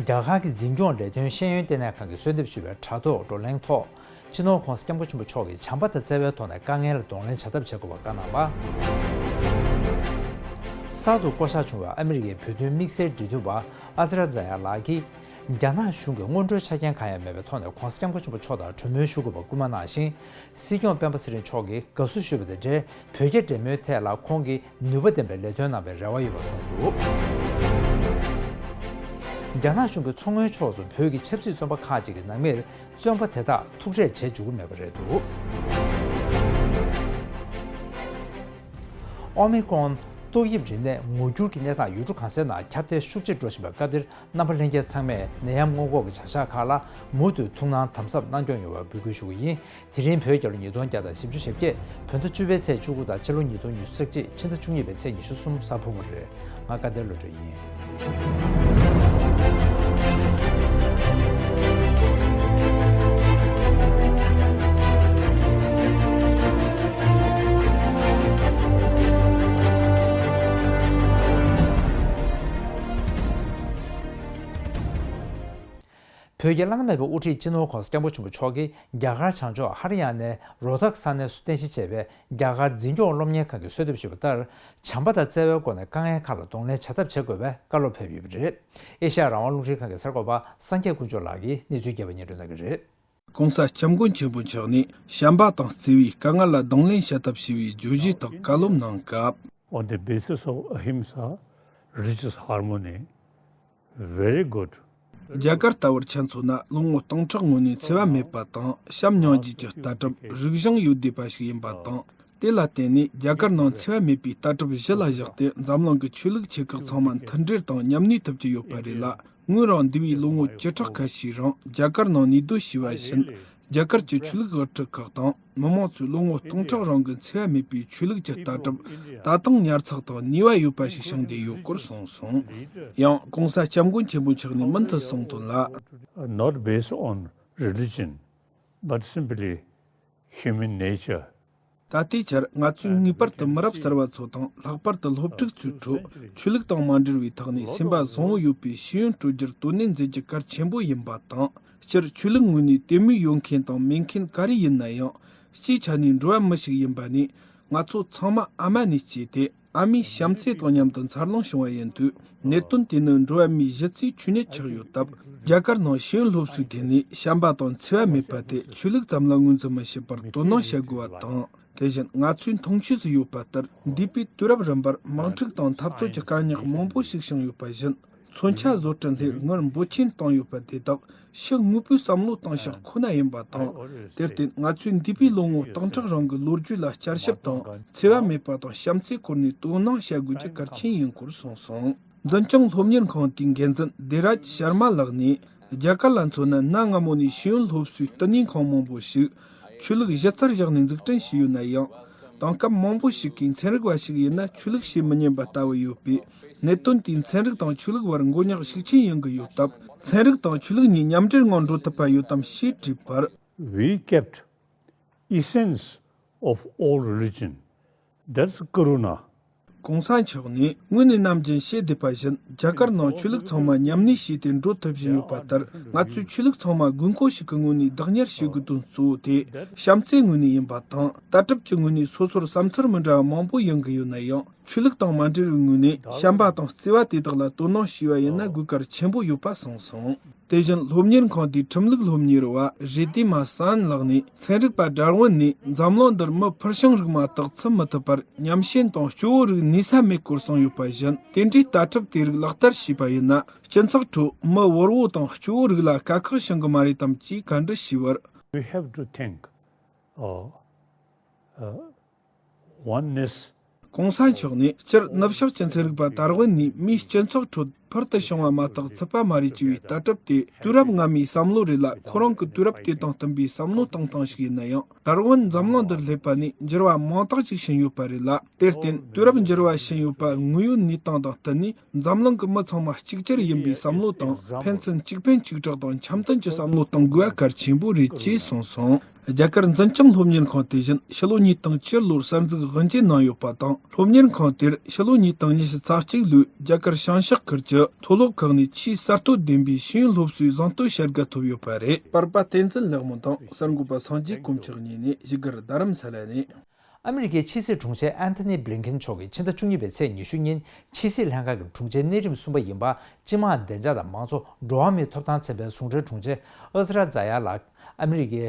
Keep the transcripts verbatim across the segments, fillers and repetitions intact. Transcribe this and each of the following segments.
རྒྱ་གར་གྱི་འཛིན་སྐྱོང་ལས་དོན་ཤེས་ཡོན་ལྟེ་གནས་ཁང་གིས་གསོལ་འདེབས་ཞུས་པའི་དྲ་ཐོག་བགྲོ་གླེང་ཐོག་སྤྱི་ནོར་༧གོང་ས་༧སྐྱབས་མགོན་ཆེན་པོ་མཆོག་གིས་བྱམས་པ་དང་བརྩེ་བའི་ཐོག་ནས་དཀའ་ངལ་ལ་གདོང་ལེན་བྱ་ཐབས་བྱེད་དགོས་པ་བཀའ་གནང་བ། གསར་དུ་བསྐོ་གཞག་བྱུང་བའི་ཨ་མི་རི་ཀའི་བོད་དོན་དམིགས་བསལ་འབྲེལ་མཐུད་པ་ཨ་ཛ་ར་ཛ་ཡ་ལགས་ཀྱིས། རྒྱ་ནག་གཞུང་གིས་སྔོན་འགྲོའི་ཆ་རྐྱེན་གང་ཡང་མེད་པའི་ཐོག་ནས་༧གོང་ས་༧སྐྱབས་མགོན་ཆེན་པོ་མཆོག་དང་གྲོས་མོལ་ཞུ་དགོས་པ་སྐུལ་མ་གནང་ཞིང་། སྲིད་སྐྱོང་སྤེན་པ་ཚེ་རིང་མཆོག་གིས་དགའ་བསུ་ཞུས་པ་དང་འབྲེལ། བོད་རྒྱ་འབྲེལ་མོལ་ཐད་ལ་ཁོང་གིས་ནུས་པ་ལྡན་པའི་ལས་དོན་གནང་བའི་རེ་བ་ཡོད་པ་གསུངས་འདུག་རྒྱ་ནག་གཞུང་གིས་མཚོ་སྔོན་ཕྱོགས་སུ་བོད་ཀྱི་ཆབ་སྲིད་བཙོན་པ་ཁག་ཅིག་གི་ནང་མིར་བཙོན་པ་དེ་དག་ཐུག་འཕྲད་བྱེད་འཇུག་གི་མེད་པ་རེད་འདུག་ཨོ་མི་ཀྲོན་ཏོག་དབྱིབས་རིམས་ནད་ངོ་འགྱུར་གྱི་གནས་སྟངས་ཡུལ་གྲུ་གང་སའི་ནང་ཁྱབ་གདལ་ཤུགས་ཆེ་འགྲོ་བཞིན་པའི་སྐབས་འདིར། རྣམ་པ་ལྷན་རྒྱས་ཚང་མས་ནད་ཡམས་སྔོན་འགོག་གི་བྱ་གཞག་ཁག་ལ་མུ་མཐུད་ཐུགས་སྣང་དམ་ཟབ་གནང་སྐྱོང་ཡོང་བར་འབོད་སྐུལ་ཞུ་གི་ཡིན། དེ་རིང་བོད་རྒྱལ་ལོ་ཉིས་སྟོང་བརྒྱ་དང་བཞི་བཅུ་ཞེ་བརྒྱད། བོད་ཟླ་བཅུ་པའི་ཚེས་བཅུ་དགུ་དང་ཕྱི་ལོ་ཉིས་སྟོང་ཉི་ཤུ་རྩ་གཅིག་ཕྱི་ཟླ་བཅུ་གཉིས་པའི་ཚེས་ཉི་ཤུ་གསུམ་གཟའ་ཕུར་བུ་རེད། ང་སྐལ་ལྡན་བློ་གྲོས་ཡིན། བོད་ཀྱི་བླ་ན་མེད་པའི་དབུ་ཁྲིད་སྤྱི་ནོར་༧གོང་ས་༧སྐྱབས་མགོན་ཆེན་པོ་མཆོག་གིས་རྒྱ་གར་བྱང་ཕྱོགས་ཧ་རི་ཡ་ནའི་རོ་ཐག་ས་གནས་སུ་རྟེན་གཞི་བྱས་པའི་རྒྱ་གར་འཛིན་སྐྱོང་སློབ་གཉེར་ཁང་གིས་གསོལ་འདེབས་ཞུས་པ་ལྟར། བྱམས་པ་དང་བརྩེ་བའི་སྒོ་ནས་དཀའ་ངལ་ཁག་ལ་གདོང་ལེན་བྱ་ཐབས་བྱེད་དགོས་པའི་བཀའ་སློབ་ཕེབས་ཡོད་པ་རེད། ཨེ་ཤ་ཡ་རང་དབང་རླུང་འཕྲིན་ཁང་གི་གསར་འགོད་པ་སངས་རྒྱས་དཀོན་མཆོག་ལགས་ཀྱིས་གནས་ཚུལ་རྒྱས་པ་སྙན་སྒྲོན་གནང་གི་རེད། ༸གོང་ས་༸སྐྱབས་མགོན་ཆེན་པོ་མཆོག་ནས་བྱམས་པ་དང་བརྩེ་བའི་དཀའ་ངལ་ལ་གདོང་ལེན་བྱ་ཐབས་ཞེས་པའི་བརྗོད་གཞི་ཐོག་བཀའ་སློབ་གནང་སྐབས། On the basis of ahimsa, religious harmony, very good. རྒྱ་གར་ལྟ་བུར་ཆ་མཚོན་ན་ལོ་ངོ་སྟོང་ཕྲག་སྔོན་ནས་འཚེ་བ་མེད་པ་དང་བྱམས་སྙིང་རྗེ་གི་ལྟ་གྲུབ་རིག་གཞུང་ཡོད་བསྡད་པ་ཞིག་ཡིན་པ་དང་། དེ་ལ་བརྟེན་ནས་རྒྱ་གར་ནང་འཚེ་བ་མེད་པའི་ལྟ་གྲུབ་གཞི་ལ་བཞག་སྟེ་འཛམ་གླིང་གི་ཆོས་ལུགས་ཆེ་ཁག་ཚང་མ་མཐུན་སྒྲིལ་དང་མཉམ་གནས་ཐུབ་ཀྱི་ཡོད་པ་རེད་ལ། ངོས་རང་འདས་པའི་ལོ་ངོ་བཅུ་ཕྲག་ཁ་ཤས་རིང་རྒྱ་གར་ནང་གནས་སྡོད་བྱས་པ་བཞིན། རྒྱ་གར་གྱི་ཆོས་ལུགས་དབུ་ཁྲིད་ཁག་དང་མི་མང་ཚོས་ལོ་ངོ་སྟོང་ཕྲག་རིང་གི་འཚེ་བ་མེད་པའི་ཆོས་ལུགས་ཀྱི་ལྟ་གྲུབ་ད་དུང་ཉར་ཚགས་དང་ནུས་པ་ཡོད་པ་ཞིག་བྱུང་བསྡད་ཡོད་སྐོར་གསུངས་སོང་། ཡང་༸གོང་ས་༸སྐྱབས་མགོན་ཆེན་པོ་མཆོག་ནས་མུ་མཐུད་གསུངས་དོན་ལ། Not based on religion, but simply human nature. ད་ལྟའི་ཆར་ང་ཚོས་ངེས་པར་དུ་མི་རབས་གསར་བ་ཚོ་དང་ལྷག་པར་དུ་སློབ་ཕྲུག་ཚོའི་ཁྲོད་ཆོས་ལུགས་དང་མ་འབྲེལ་བའི་ཐོག་ནས་སེམས་པ་བཟང་བོ་ཡོད་པའི་ཤེས་ཡོན་སྤྲོད་རྒྱུར་དོ་ནན་མཛད་རྒྱུ་གལ་ཆེན་པོ་ཡིན་པ་དང་། སྤྱིར་ཆོས་ལུགས་ངོས་ནས་དད་མོས་ཡོད་མཁན་དང་མེད་མཁན་ག་རེ་ཡིན་ན་ཡང་སྤྱིའི་ཆ་ནས་འགྲོ་བ་མི་ཞིག་ཡིན་པ་ནས་ང་ཚོ་ཚང་མ་ཨ་མ་ནས་སྐྱེས་ཏེ། ཨ་མའི་བྱམས་བརྩེ་དང་མཉམ་དུ་འཚར་ལོངས་བྱུང་བ་ཡིན་དུས། གནད་དོན་དེ་ནི་འགྲོ་བ་མིའི་གཞི་རྩའི་ཆོས་ཉིད་ཆགས་ཡོད་སྟབས། རྒྱ་གར་ནང་ཤེས་ཡོན་སློབ་གསོའི་ཐད་ནས་བྱམས་པ་དང་འཚེ་བ་མེད་པ་དེ་ཆོས་ལུགས་ཙམ་ལ་ངོས་འཛིན་མི་བྱེད་པར་དོ་སྣང་བྱ་དགོས་པ་དང་། དེ་བཞིན་ང་ཚོའི་མཐོང་ཆོས་སུ་ཡོད་པ་ལྟར། འདས་པའི་དུས་རབས་རིམ་པར་དམག་འཁྲུག་དང་འཐབ་རྩོད་ཀྱི་དཀའ་རྙོག་མང་པོ་ཞིག་བྱུང་ཡོད་པ་བཞིན། མཚོན་ཆ་བཟོ་སྐྲུན་ལས་སྔར་འབོར་ཆེན་བཏང་ཡོད་པ་དེ་དག་ཕྱི་དངོས་པོའི་བསམ་བློ་བཏང་ཤག་ཁོ་ན་ཡིན་པ་དང་། དེར་བརྟེན་ང་ཚོས་འདས་པའི་ལོ་ངོ་སྟོང་ཕྲག་རིང་གི་ལོ་རྒྱུས་ལ་བསྐྱར་ཞིབ་དང་འཚེ་བ་མེད་པ་དང་བྱམས་བརྩེའི་སྐོར་ནས་དོ་སྣང་བྱ་དགོས་རྒྱུ་གལ་ཆེན་ཡིན་སྐོར་གསུངས་སོང་། འཛིན་སྐྱོང་སློབ་གཉེར་ཁང་དེའི་འགན་འཛིན་བདེ་ར་ཤར་མ་ལགས་ནས། རྒྱ་གར་ལ་མཚོན་ན་གནའ་སྔ་མོ་ནས་ཤེས་ཡོན་སློབ་གསོའི་བསྟི་གནས་ཁང་མང་པོ་ཞིག་ཆོས་ལུགས་གཞི་རྩར་བཞག་ནས་འཛུགས་སྐྲུན་བྱས་ཡོད་ན་ཡང་། དེང་སྐབས་མང་པོ་ཞིག་གིས་ཚན་རིག་པ་ཞིག་ཡིན་ན་ཆོས་ལུགས་བྱེད་མི་ཉན་པ་ལྟ་བུ་ཡོད་པས། གནད་དོན་དེས་ཚན་རིག་དང་ཆོས་ལུགས་བར་མགོ་རྙོག་ཤུགས་ཆེན་ཡོང་གི་ཡོད་སྟབས། ཚན་རིག་དང་ཆོས་ལུགས་གཉིས་མཉམ་འབྲེལ་ངང་འགྲོ་ཐུབ་པ་ཡོད་དམ་ཞེས་དྲིས་པར། We kept essence of all religion, that's Karuna. ༸གོང་ས་མཆོག་ནས་སྔོན་ནས་ནམ་རྒྱུན་བཤད་བསྡད་པ་བཞིན། རྒྱ་གར་ནང་ཆོས་ལུགས་ཚང་མ་མཉམ་གནས་བྱས་ཏེ་འགྲོ་ཐུབ་བཞིན་ཡོད་པ་ལྟར། ང་ཚོས་ཆོས་ལུགས་ཚང་མ་དགོས་མཁོ་ཞིག་གི་ངོས་ནས་བདག་གཉེར་བྱེད་དགོས་དོན་གཙོ་བོ་དེ། བྱམས་བརྩེའི་ངོས་ནས་ཡིན་པ་དང་། ལྟ་གྲུབ་ཀྱི་ངོས་ནས་སོ་སོར་བསམ་ཚུལ་མི་འདྲ་བ་མང་པོ་ཡོང་གི་ཡོད་ན་ཡང་། ཆོས་ལུགས་དང་མ་འབྲེལ་བའི་ངོས་ནས་བྱམས་པ་དང་བརྩེ་བ་དེ་དག་ལ་དོ་སྣང་བྱས་པ་ཡིན་ན་དགོས་གལ་ཆེན་པོ་ཡོད་པ་གསུངས་སོང་། དེ་བཞིན་སློབ་གཉེར་ཁང་དེའི་ཁྲིམས་ལུགས་སློབ་གཉེར་བ་རེ་ཏི་མ་སན་ལགས་ནས། ཚན་རིག་པ་ཌར་ཝིན་ནས་འཛམ་གླིང་འདིར་མི་ཕུལ་བྱུང་རིགས་མ་དག་ཚུད་མི་ཐུབ་པར་ཉམས་ཞེན་དང་སྐྱོ་བོ་རིགས་གནས་ས་མེད་སྐོར་གསུངས་ཡོད་པ་བཞིན། དེ་འདྲའི་ལྟ་གྲུབ་དེ་རིགས་ལག་བསྟར་བྱས་པ་ཡིན་ན། སྤྱི་ཚོགས་ཁྲོད་མི་དབུལ་བོ་དང་སྐྱོ་བོ་རིགས་ལ་དཀའ་ཁག་བྱུང་གི་མ་རེད་དམ་ཅེས་བཀའ་འདྲི་ཞུས་པར། We have to think, uh, uh, oneness. ༸གོང་ས་མཆོག་ནས་སྤྱིར་ནུབ་ཕྱོགས་ཀྱི་ཚན་རིག་པ་ཌར་ཝིན་ནས་མིའི་སྤྱི་ཚོགས་ཁྲོད་ཕུལ་དུ་བྱུང་བ་མ་གཏོགས་ཚུད་པ་མ་རེད་ཅེས་པའི་ལྟ་གྲུབ་དེ་དུས་རབས་སྔ་མའི་བསམ་བློ་རེད་ལ། ཁོ་རང་གི་དུས་རབས་དེ་དང་བསྟུན་པའི་བསམ་བློ་བཏང་སྟངས་ཤིག་ཡིན་ན་ཡང་། ཌར་ཝིན་འཛམ་གླིང་འདིར་སླེབས་པ་ནས་འགྱུར་བ་མང་དག་ཅིག་ཕྱིན་ཡོད་པ་རེད་ལ། དེར་བརྟེན་དུས་རབས་འགྱུར་བ་ཕྱིན་ཡོད་པ་དངོས་ཡོད་གནས་སྟངས་དང་བསྟུན་ནས། འཛམ་གླིང་གི་མི་ཚང་མ་གཅིག་གྱུར་ཡིན་པའི་བསམ་བློ་དང་། ཕན་ཚུན་གཅིག་ཕན་གཅིག་གྲོགས་དང་འཆམ་མཐུན་གྱི་བསམ་བློ་གཏོང་དགོས་པ་གལ་ཆེན་པོ་རེད་ཅེས་གསུངས་སོང་། རྒྱ་གར་འཛིན་སྐྱོང་སློབ་གཉེར་ཁང་དེ་བཞིན་ཕྱི་ལོ་ཉིས་སྟོང་བཅུ་ལོར་གསར་འཛུགས་དབུ་འབྱེད་གནང་ཡོད་པ་དང་། སློབ་གཉེར་ཁང་དེར་ཕྱི་ལོ་ཉིས་སྟོང་ཉི་ཤུ་རྩ་གཅིག་ལོའི་རྒྱ་གར་བྱང་ཕྱོགས་ཁུལ་གྱི་ མཐོ་སློབ་ཁག་ནས་ཆེས་གསར་གཏོད་ལྡན་པའི་ཤེས་ཡོན་སློབ་གསོའི་གཟེངས་བསྟོད་བྱ་དགའ་ཐོབ་ཡོད་པ་རེད། པར་པ་བསྟན་འཛིན་ལེགས་སྨོན་དང་གསར་འགོད་པ་སངས་རྒྱས་དཀོན་མཆོག་གཉིས་ནས་བཞུགས་སྒར་རྡ་རམ་ས་ལ་ནས། ཨ་མི་རི་ཀའི་ཕྱི་སྲིད་དྲུང་ཆེ་ཨན་ཐོ་ནི་བྷི་ལིན་ཁིན་མཆོག་གིས་ཕྱི་ཟླ་བཅུ་གཉིས་པའི་ཚེས་ཉི་ཤུ་ཉིན་ཕྱི་སྲིད་ལྷན་ཁང་གི་དྲུང་ཆེ་གནས་རིམ་གསུམ་པ་ཡིན་པ། སྤྱི་དམངས་བདེ་འཇགས་དང་མང་གཙོ། འགྲོ་བ་མིའི་ཐོབ་ཐང་ཚན་པའི་ཟུང་འབྲེལ་དྲུང་ཆེ་ཨ་ཛ་ར་ཛ་ཡ་ལགས་ཨ་མི་རི་ཀའི་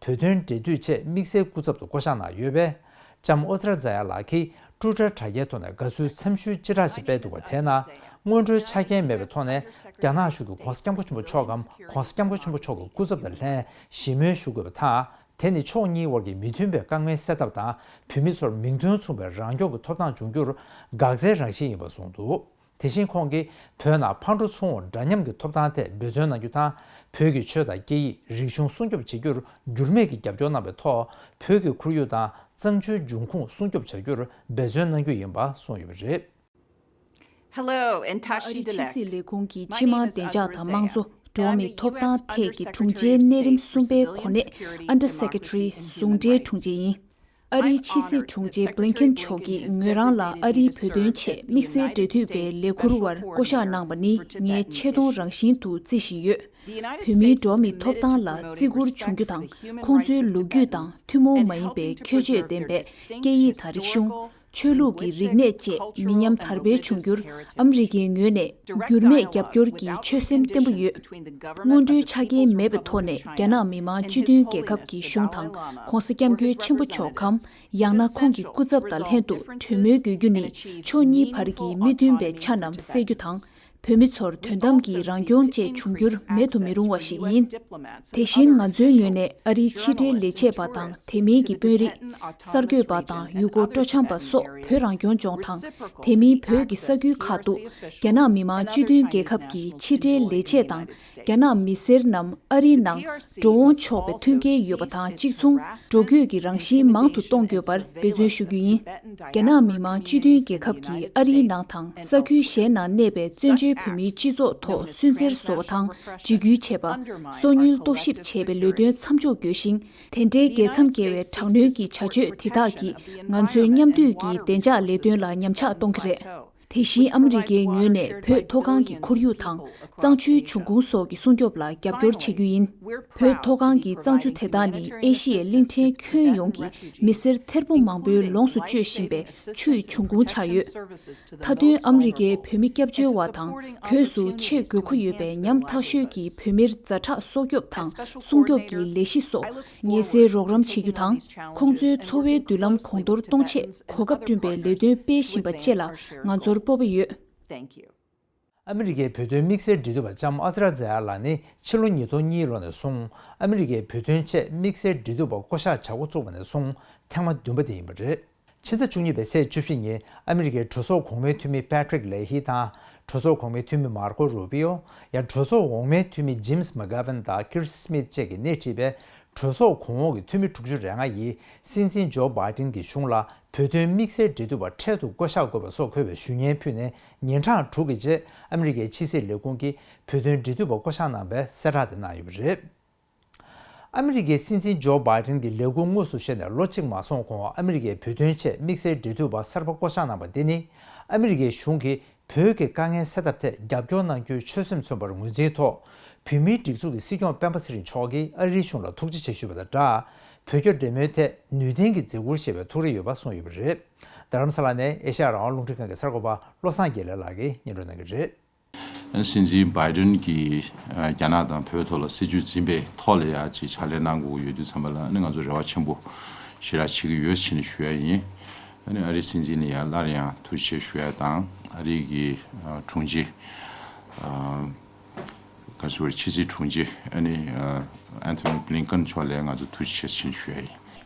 བོད་དོན་འབྲེལ་མཐུད་ཆེད་དམིགས་བསལ་སྐུ་ཚབ་ཏུ་བསྐོ་གཞག་གནང་ཡོད་པས། ལྕམ་ཨ་ཛ་ར་ཛ་ཡ་ལགས་ཀྱིས་ཊུའི་ཊར་དྲ་རྒྱའི་ཐོག་ནས་དགའ་བསུའི་འཚམས་ཞུའི་སྤྱི་བསྒྲགས་ཤིག་སྤེལ་འདུག་པ་དེའི་ནང་། སྔོན་འགྲོའི་ཆ་རྐྱེན་མེད་པའི་ཐོག་ནས་རྒྱ་ནག་གཞུང་གི་༧གོང་ས་༧སྐྱབས་མགོན་ཆེན་པོ་མཆོག་གམ་༧གོང་ས་༧སྐྱབས་མགོན་ཆེན་པོ་མཆོག་གི་སྐུ་ཚབ་དང་ལྷན་ཞི་མོལ་ཞུ་དགོས་པ་དང་། དེ་ནི་ཕྱོགས་གཉིས་དབར་གྱི་མོས་མཐུན་པའི་དཀའ་ངལ་སེལ་ཐབས་དང་། བོད་མི་ཚོར་མིང་དོན་མཚུངས་པའི་རང་སྐྱོང་གི་ཐོབ་ཐང་འབྱུང་རྒྱུར་འགག་རྩའི་རང་བཞིན་ཡིན་པ་གསུངས་འདུག་དེ་བཞིན་ཁོང་གིས་བོད་ནང་ཕར་འགྲོ་ཚུར་འོང་འདྲ་མཉམ་གྱི་ཐོབ་ཐང་ཐད་འབད་བརྩོན་གནང་རྒྱུ་དང་། བོད་ཀྱི་ཆོས་དང་སྐད་ཡིག་རིག་གཞུང་སྲུང་སྐྱོབ་བྱེད་རྒྱུར་འགྱུར་མེད་ཀྱི་རྒྱབ་སྐྱོར་གནང་བའི་ཐོག་བོད་ཀྱི་ཁོར་ཡུག་དང་གཙང་ཆུའི་འབྱུང་ཁུངས་སྲུང་སྐྱོབ་བྱ་རྒྱུར་འབད་བརྩོན་གནང་རྒྱུ་ཡིན་པ་གསུངས་ཡོད་པ་རེད། Hello, and ཨ་རིའི་ཕྱི་སྲིད་ལས་ཁུངས་ཀྱི་སྤྱི་དམངས་བདེ་འཇགས་དང་དམངས་གཙོ། འགྲོ་བ་མིའི་ཐོབ་ཐང་ཐད་ཀྱི་དྲུང་ཆེའི་གནས་རིམ་གསུམ་པའི་གོ་གནས་Under Secretary ཟུང་འབྲེལ་དྲུང་ཆེ་ཡིན། ཨ་རིའི་ཕྱི་སྲིད་དྲུང་ཆེ་བྷི་ལིན་ཁིན་མཆོག་གིས་ངོས་རང་ལ་ཨ་རིའི་བོད་དོན་ཆེད་དམིགས་བསལ་འབྲེལ་མཐུད་པའི་ལས་འཁུར་བར་བསྐོ་གཞག་གནང་བ་ནི་ངས་ཆེ་མཐོང་རང་བཞིན་དུ་བརྩི་བཞིན་ཡོད། བོད་མིའི་འགྲོ་བ་མིའི་ཐོབ་ཐང་ལ་བརྩི་བཀུར་འབྱུང་རྒྱུ་དང་། ཁོང་ཚོའི་ལོ་རྒྱུས་དང་ཐུན་མོང་མ་ཡིན་པའི་ཁྱད་ཆོས་ལྡན་པའི་སྐད་ཡིག་དང་རིག་གཞུང་། ཆོས་ལུགས་ཀྱི་རིག་གནས་བཅས་མི་ཉམས་དར་སྤེལ་བྱུང་རྒྱུར་ཨ་མི་རི་ཀའི་ངོས་ནས་འགྱུར་མེད་རྒྱབ་སྐྱོར་གྱི་ཆོད་སེམས་བརྟན་པོ་ཡོད། སྔོན་འགྲོའི་ཆ་རྐྱེན་མེད་པའི་ཐོག་ནས་རྒྱ་ནག་མི་དམངས་སྤྱི་མཐུན་རྒྱལ་ཁབ་ཀྱི་གཞུང་དང་༧གོང་ས་༧སྐྱབས་མགོན་ཆེན་པོ་མཆོག་གམ། ཡང་ན་ཁོང་གི་སྐུ་ཚབ་དང་ལྷན་དུ་གྲོས་མོལ་དགོས་རྒྱུ་ནི་ཕྱོགས་གཉིས་བར་གྱི་མི་མཐུན་པའི་ཆ་རྣམས་སེལ་རྒྱུ་དང་། བོད་མི་ཚོར་དོན་དམ་གྱི་རང་སྐྱོང་བཅས་འབྱུང་འགྱུར་མེད་དུ་མི་རུང་བ་ཞིག་ཡིན། དེ་བཞིན་ང་ཚོའི་ངོས་ནས་ཨ་རིའི་ཕྱི་འབྲེལ་ལས་བྱེད་པ་དང་དེ་མིན་གྱི་དཔོན་རིགས། གསར་འགོད་པ་དང་ཡུལ་སྐོར་སྤྲོ་འཆམ་པ་སོགས་བོད་རང་སྐྱོང་ལྗོངས་དང་དེ་མིན་བོད་ཀྱི་ས་ཁུལ་ཁག་ཏུ་རྒྱ་ནག་མི་དམངས་སྤྱི་མཐུན་རྒྱལ་ཁབ་ཀྱི་ཕྱི་འབྲེལ་ལས་བྱེད་དང་རྒྱ་ནག་མི་སེར་རྣམས་ཨ་རིའི་ནང་འགྲོ་འོང་ཆོག་པའི་མཐུན་རྐྱེན་ཡོད་པ་དང་གཅིག་མཚུངས་འགྲོ་སྐྱོད་ཀྱི་རང་བཞིན་མང་དུ་གཏོང་དགོས་པར་འབད་བརྩོན་ཞུ་རྒྱུ་ཡིན། རྒྱ་ནག་མི་དམངས་སྤྱི་མཐུན་རྒྱལ་ཁབ་ཀྱིས་ཨ་རིའི་ནང་དང་ས་ཁུལ་གཞན་ནང་གནས་པའི་བཙན་བྱོལ་བོད་མིའི་སྤྱི་ཚོགས་ཐོག་སུན་གཙེར་བཟོ་བ་དང་འཇིགས་སྐུལ་བྱས་པ། སོ་ཉུལ་རྟོག་ཞིབ་བྱས་པའི་ལས་དོན་མཚམས་འཇོག་དགོས་ཤིང་། དེ་འདྲའི་རྒྱལ་མཚམས་བརྒལ་བའི་དྲག་གནོན་གྱི་བྱ་སྤྱོད་དེ་དག་གིས་ང་ཚོའི་མཉམ་འདུས་ཀྱི་བདེ་འཇགས་ལས་དོན་ལ་ཉམས་ཆག་གཏོང་གི་རེད། དེ་བཞིན་ཨ་མི་རི་ཀའི་ངོས་ནས་བོད་མཐོ་སྒང་གི་ཁོར་ཡུག་དང་། གཙང་ཆུའི་འབྱུང་ཁུངས་སོགས་ཀྱི་སྲུང་སྐྱོབ་ལ་རྒྱབ་སྐྱོར་བྱེད་རྒྱུ་ཡིན། བོད་མཐོ་སྒང་གི་གཙང་ཆུ་དེ་དག་ནི་ཨེ་ཤི་ཡའི་གླིང་ཕྲན་ཁྱོན་ཡོངས་ཀྱི་མི་སེར་ཐེར་འབུམ་མང་པོའི་ལོངས་སུ་སྤྱོད་བཞིན་པའི་ཆུའི་འབྱུང་ཁུངས་ཆགས་ཡོད། མཐའ་དོན་ཨ་མི་རི་ཀའི་བོད་མི་སྐྱབས་བཅོལ་བ་དང་གོས་སུ་ཆེས་དགོས་མཁོ་ཡོད་པའི་ཉམ་ཐག་ཤོས་ཀྱི་བོད་མིར་ཛ་དྲག་སྲོག་སྐྱོབ་དང་སྲུང་སྐྱོབ་ཀྱི་ལས་གཞི་སོགས་ངལ་སེལ་རོགས་རམ་བྱེད་རྒྱུ་དང་། ཁོང་ཚོའི་འཚོ་བའི་མདུན་ལམ་གོང་མཐོར་གཏོང་ཆེད་གོ་སྐབས་བསྐྲུན་པའི་ལས་དོན་སྤེལ་བཞིན་པ་བཅས་ལ་ང་ཚོར་སྤོབས་པ་ཡོད། ཨ་མི་རི་ཀའི་བོད་དོན་དམིགས་བསལ་འབྲེལ་མཐུད་པ་ལྕམ་ཨ་ཛ་ར་ཛ་ཡ་ལགས་ནི་ཕྱི་ལོ་ཉིས་སྟོང་གཉིས་ལོ་ནས་བཟུང་ཨ་མི་རི་ཀའི་བོད་དོན་ཆེད་དམིགས་བསལ་འབྲེལ་མཐུད་པ་བསྐོ་གཞག་བྱ་འགོ་བཙུགས་པ་ནས་བཟུང་ཐེངས་མ་བདུན་པ་དེ་ཡིན་པ་རེད། ཕྱི་ཟླ་བཅུ་གཉིས་པའི་ཚེས་བཅུ་བཞི་ཉིན་ཨ་མི་རི་ཀའི་གྲོས་ཚོགས་གོང་མའི་འཐུས་མི་Patrick Leahy དང་གྲོས་ཚོགས་གོང་མའི་འཐུས་མི་Marco Rubio། ཡང་གྲོས་ཚོགས་འོག་མའི་འཐུས་མི་Jim McGovern དང་Kirk Smith བཅས་ཀྱིས་སྣེ་ཁྲིད་པའི་གྲོས་ཚོགས་གོང་འོག་གི་འཐུས་མི་དྲུག་ཅུ་རེ་ལྔ་ཡིས་སྲིད་འཛིན་ཇོ་བྷའི་ཏིན་གྱི་གཞུང་ལ་བོད་དོན་དམིགས་བསལ་འབྲེལ་མཐུད་པ་འཕྲལ་དུ་བསྐོ་གཞག་དགོས་པ་སོགས་འཁོད་པའི་ཞུ་སྙན་ཕུལ་ནས་ཉིན་གྲངས་དྲུག་གི་རྗེས་ཨ་མི་རི་ཀའི་ཕྱི་སྲིད་ལས་ཁུངས་ཀྱིས་བོད་དོན་འབྲེལ་མཐུད་པ་བསྐོ་གཞག་གནང་བའི་གསལ་བསྒྲགས་དེ་གནང་ཡོད་པ་རེད། ཨ་མི་རི་ཀའི་སྲིད་འཛིན་ཇོ་བྷའི་ཏིན་གྱི་ལས་འཁུར་དངོས་སུ་བཞེས་ནས་ལོ་གཅིག་མ་སོང་གོང་ཨ་མི་རི་ཀའི་བོད་དོན་ཆེད་དམིགས་བསལ་འབྲེལ་མཐུད་པ་གསར་པ་བསྐོ་གཞག་གནང་བ་འདི་ནི་ཨ་མི་རི་ཀའི་གཞུང་གིས་བོད་ཀྱི་དཀའ་ངལ་སེལ་ཐབས་ཐད་རྒྱབ་སྐྱོར་གནང་རྒྱུའི་ཆོད་སེམས་མཚོན་པར་ངོས་འཛིན་ཐོག་བོད་མིའི་སྒྲིག་འཛུགས་ཀྱི་སྲིད་སྐྱོང་སྤེན་པ་ཚེ་རིང་མཆོག་གིས་ཨ་རིའི་གཞུང་ལ་ཐུགས་རྗེ་ཆེ་ཞུས་པ་དང་སྦྲགས། བོད་རྒྱ་འབྲེལ་མོལ་ཐད་ནུས་ལྡན་གྱི་མཛད་ཁུར་བཞེས་པའི་ཐུགས་རེ་ཡོད་པ་གསུངས་ཡོད་པ་རེད། རྡ་རམ་ས་ལ་ནས་ཨེ་ཤ་ཡ་རང་དབང་རླུང་འཕྲིན་ཁང་གི་གསར་འགོད་པ་བློ་བཟང་དགེ་ལེགས་ལགས་ཀྱིས་སྙན་སྒྲོན་གནང་གི་རེད། སྲིད་འཛིན་བྷའི་ཏིན་གྱིས་རྒྱ་ནག་དང་བོད་ཐོག་ལ་སྲིད་ཇུས་འཛིན་པའི་ཐོག་ལ་ཡ་ཅིག་ཕྱག་ལས་གནང་དགོས་ཀྱི་ཡོད་དུས་ཙམ་པ་ལ་ཨ་ནི་ང་ཚོ་རེ་བ་ཆེན་པོ་ཞེ་དྲག་བྱེད་ཀྱི་ཡོད་ཟེར་ནས་ཞུ་ཡ་ཡིན། ཨ་ནི་ཨ་རིའི་སྲིད་འཛིན་ལ་ཡ་སླར་ཡང་ཐུགས་རྗེ་ཆེ་ཞུ་ཡ་དང་ཨ་རིའི་གི་དྲུང་ཆེ་ག་ཚོད་ཕྱི་སྲིད་དྲུང་ཆེ་ཨ་ནི་ཨན་ཐོ་ནི་བྷི་ལིན་ཀན་མཆོག་ལ་ང་ཚོ་ཐུགས་རྗེ་ཆེ་ཞུ་ཡ་ཡིན།